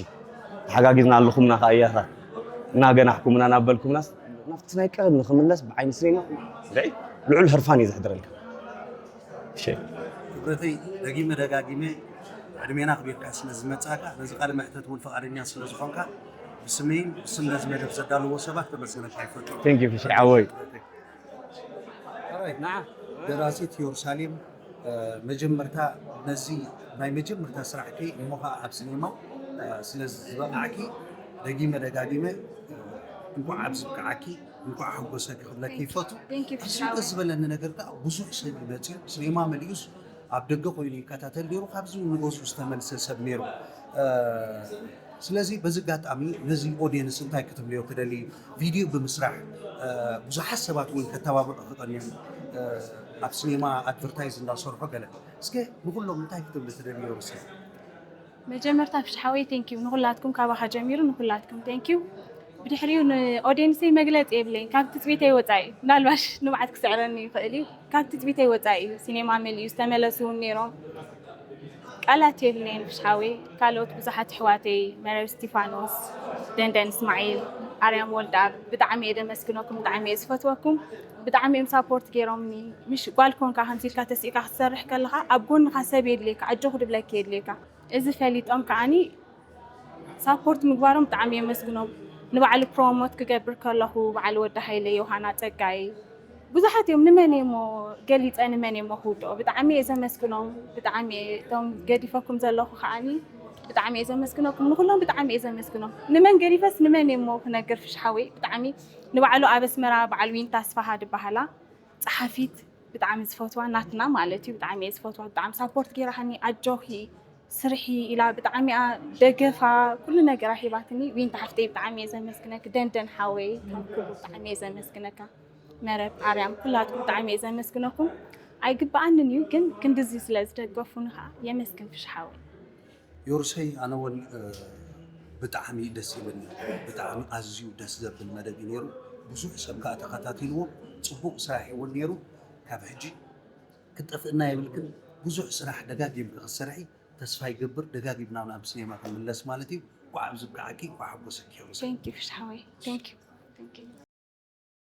ተሓጋጊዝና ኣለኹምና ከኣ እያታት እናገናሕኩምና እናበልኩምናስ ናብቲ ናይ ቀደም ንክምለስ ብዓይኒ ሲኔማ ልዑል ህርፋን እዩ ዘሕድረልካ። ክብረተይ ደጊመ ደጋጊመ ዕድሜና ኣኽቢርካ ስለ ዝመጻእካ ነዚ ቃለ መሕተት እውን ፈቓደኛ ስለ ዝኾንካ ብስመይን ብስም ነዚ መደብ ዘዳለዎ ሰባት ከመስግነካ ይፈቱ። Thank you ፍሽይ ሓወይ። ደራሲት ዮርሳሌም መጀመርታ ነዚ ናይ መጀመርታ ስራሕኪ እሞ ከዓ ኣብ ሲኔማ ስለ ዝበቃዕኪ ደጊመ ደጋጊመ እንኳዕ ኣብዚ ብቅዓኪ እንኳዕ ሓጎሰኪ ክብለኪ ይፈቱ። ኣብዚ ደስ ዝበለኒ ነገር ከዓ ብዙሕ ሰብ እዩ መፅዩ፣ ሲኔማ መሊኡስ ኣብ ደገ ኮይኑ ይከታተል ነይሩ፣ ካብዚ ንገዝኡ ዝተመልሰ ሰብ ነይሩ። ስለዚ በዚ ኣጋጣሚ ነዚ ኦድየንስ እንታይ ክትብልዮ ትደሊ? ቪድዮ ብምስራሕ ብዙሓት ሰባት እውን ከተባብዑ ክቐንዮም ኣብ ሲኔማ ኣድቨርታይዝ እንዳሰርሑ ገለ እስከ ንኩሎም እንታይ ክትብል ትደሊ ዮርሲ? መጀመርታ ፍሽ ሓወይ ቴንኪዩ ንኩላትኩም ካባኻ ጀሚሩ ንኩላትኩም ቴንኪዩ። ብድሕሪኡ ንኦድየንሰይ መግለፂ የብለይን ካብ ትፅቢተይ ወፃኢ ምናልባሽ ንብዓት ክስዕረኒ ይኽእል እዩ ካብ ትፅቢተይ ወፃኢ እዩ ሲኔማ መሊኡ ዝተመለሱ እውን ነይሮም። ቃላት የብለይን ፍሽ ሓወይ ካልኦት ብዙሓት ኣሕዋተይ መረብ እስቲፋኖስ፣ ደንደን እስማዒል፣ ኣርያም ወልደኣብ ብጣዕሚ እየ ዘመስግነኩም ብጣዕሚ እየ ዝፈትወኩም። ብጣዕሚ እዮም ሳፖርት ገይሮምኒ ምሽ ጓል ኮንካ ከምዚ ኢልካ ተሲእካ ክትሰርሕ ከለኻ ኣብ ጎንኻ ሰብ የድልየካ ኣጆኹ ድብለኪ የድልየካ። እዚ ፈሊጦም ከዓኒ ሳፖርት ምግባሮም ብጣዕሚ የመስግኖም። ንባዕሉ ፕሮሞት ክገብር ከለኹ በዓል ወዲ ሃይለ፣ ዮሃና ጸጋይ ብዙሓት እዮም። ንመን እየ እሞ ገሊጸ ንመን እየ እሞ ክውድኦ። ብጣዕሚ እየ ዘመስግኖም። ብጣዕሚ እየ እቶም ገዲፈኩም ዘለኹ ከዓኒ ብጣዕሚ እየ ዘመስግነኩም። ንኹሎም ብጣዕሚ እየ ዘመስግኖም። ንመን ገዲፈስ ንመን እየ እሞ ክነግር ፍሽ ሓወይ ብጣዕሚ ንባዕሉ ኣብ ኣስመራ በዓል ዊንታ ኣስፋሃ ድበሃላ ጸሓፊት ብጣዕሚ ዝፈትዋ ናትና ማለት እዩ ብጣዕሚ እየ ዝፈትዋ ብጣዕሚ ሳፖርት ገይራሃኒ ኣጆኺ ስርሒ ኢላ ብጣዕሚ እያ ደገፋ ኩሉ ነገራ ሂባትኒ ዊንታ ሓፍተይ ብጣዕሚ እየ ዘመስግነኪ ደንደን ሓወይ ካብ ኩሉ ብጣዕሚ እየ ዘመስግነካ መረብ ኣርያም ኩላትኩም ብጣዕሚ እየ ዘመስግነኩም ኣይግበኣንን እዩ ግን ክንድዚ ስለ ዝደገፉኒ ከዓ የመስግን ፍሽ ሓወይ ዮርሰይ ኣነ እውን ብጣዕሚ ደስ ይብልኒ ብጣዕሚ ኣዝዩ ደስ ዘብል መደብ እዩ ነይሩ ብዙሕ ሰብ ከዓ ተኸታቲልዎ ፅቡቅ ስራሕ እውን ነይሩ ካብ ሕጂ ክትጠፍእና የብልክን ብዙሕ ስራሕ ደጋጊምኪ ክትሰርሒ ተስፋ ይገብር ደጋጊምና ናብ ሲኔማ ክንምለስ ማለት እዩ እንኳዕ ኣብዚ ብቅዓኪ እንኳዕ ሓጎሰኪ ዮርሰይ Thank you ፍሽ ሓወይ Thank you Thank you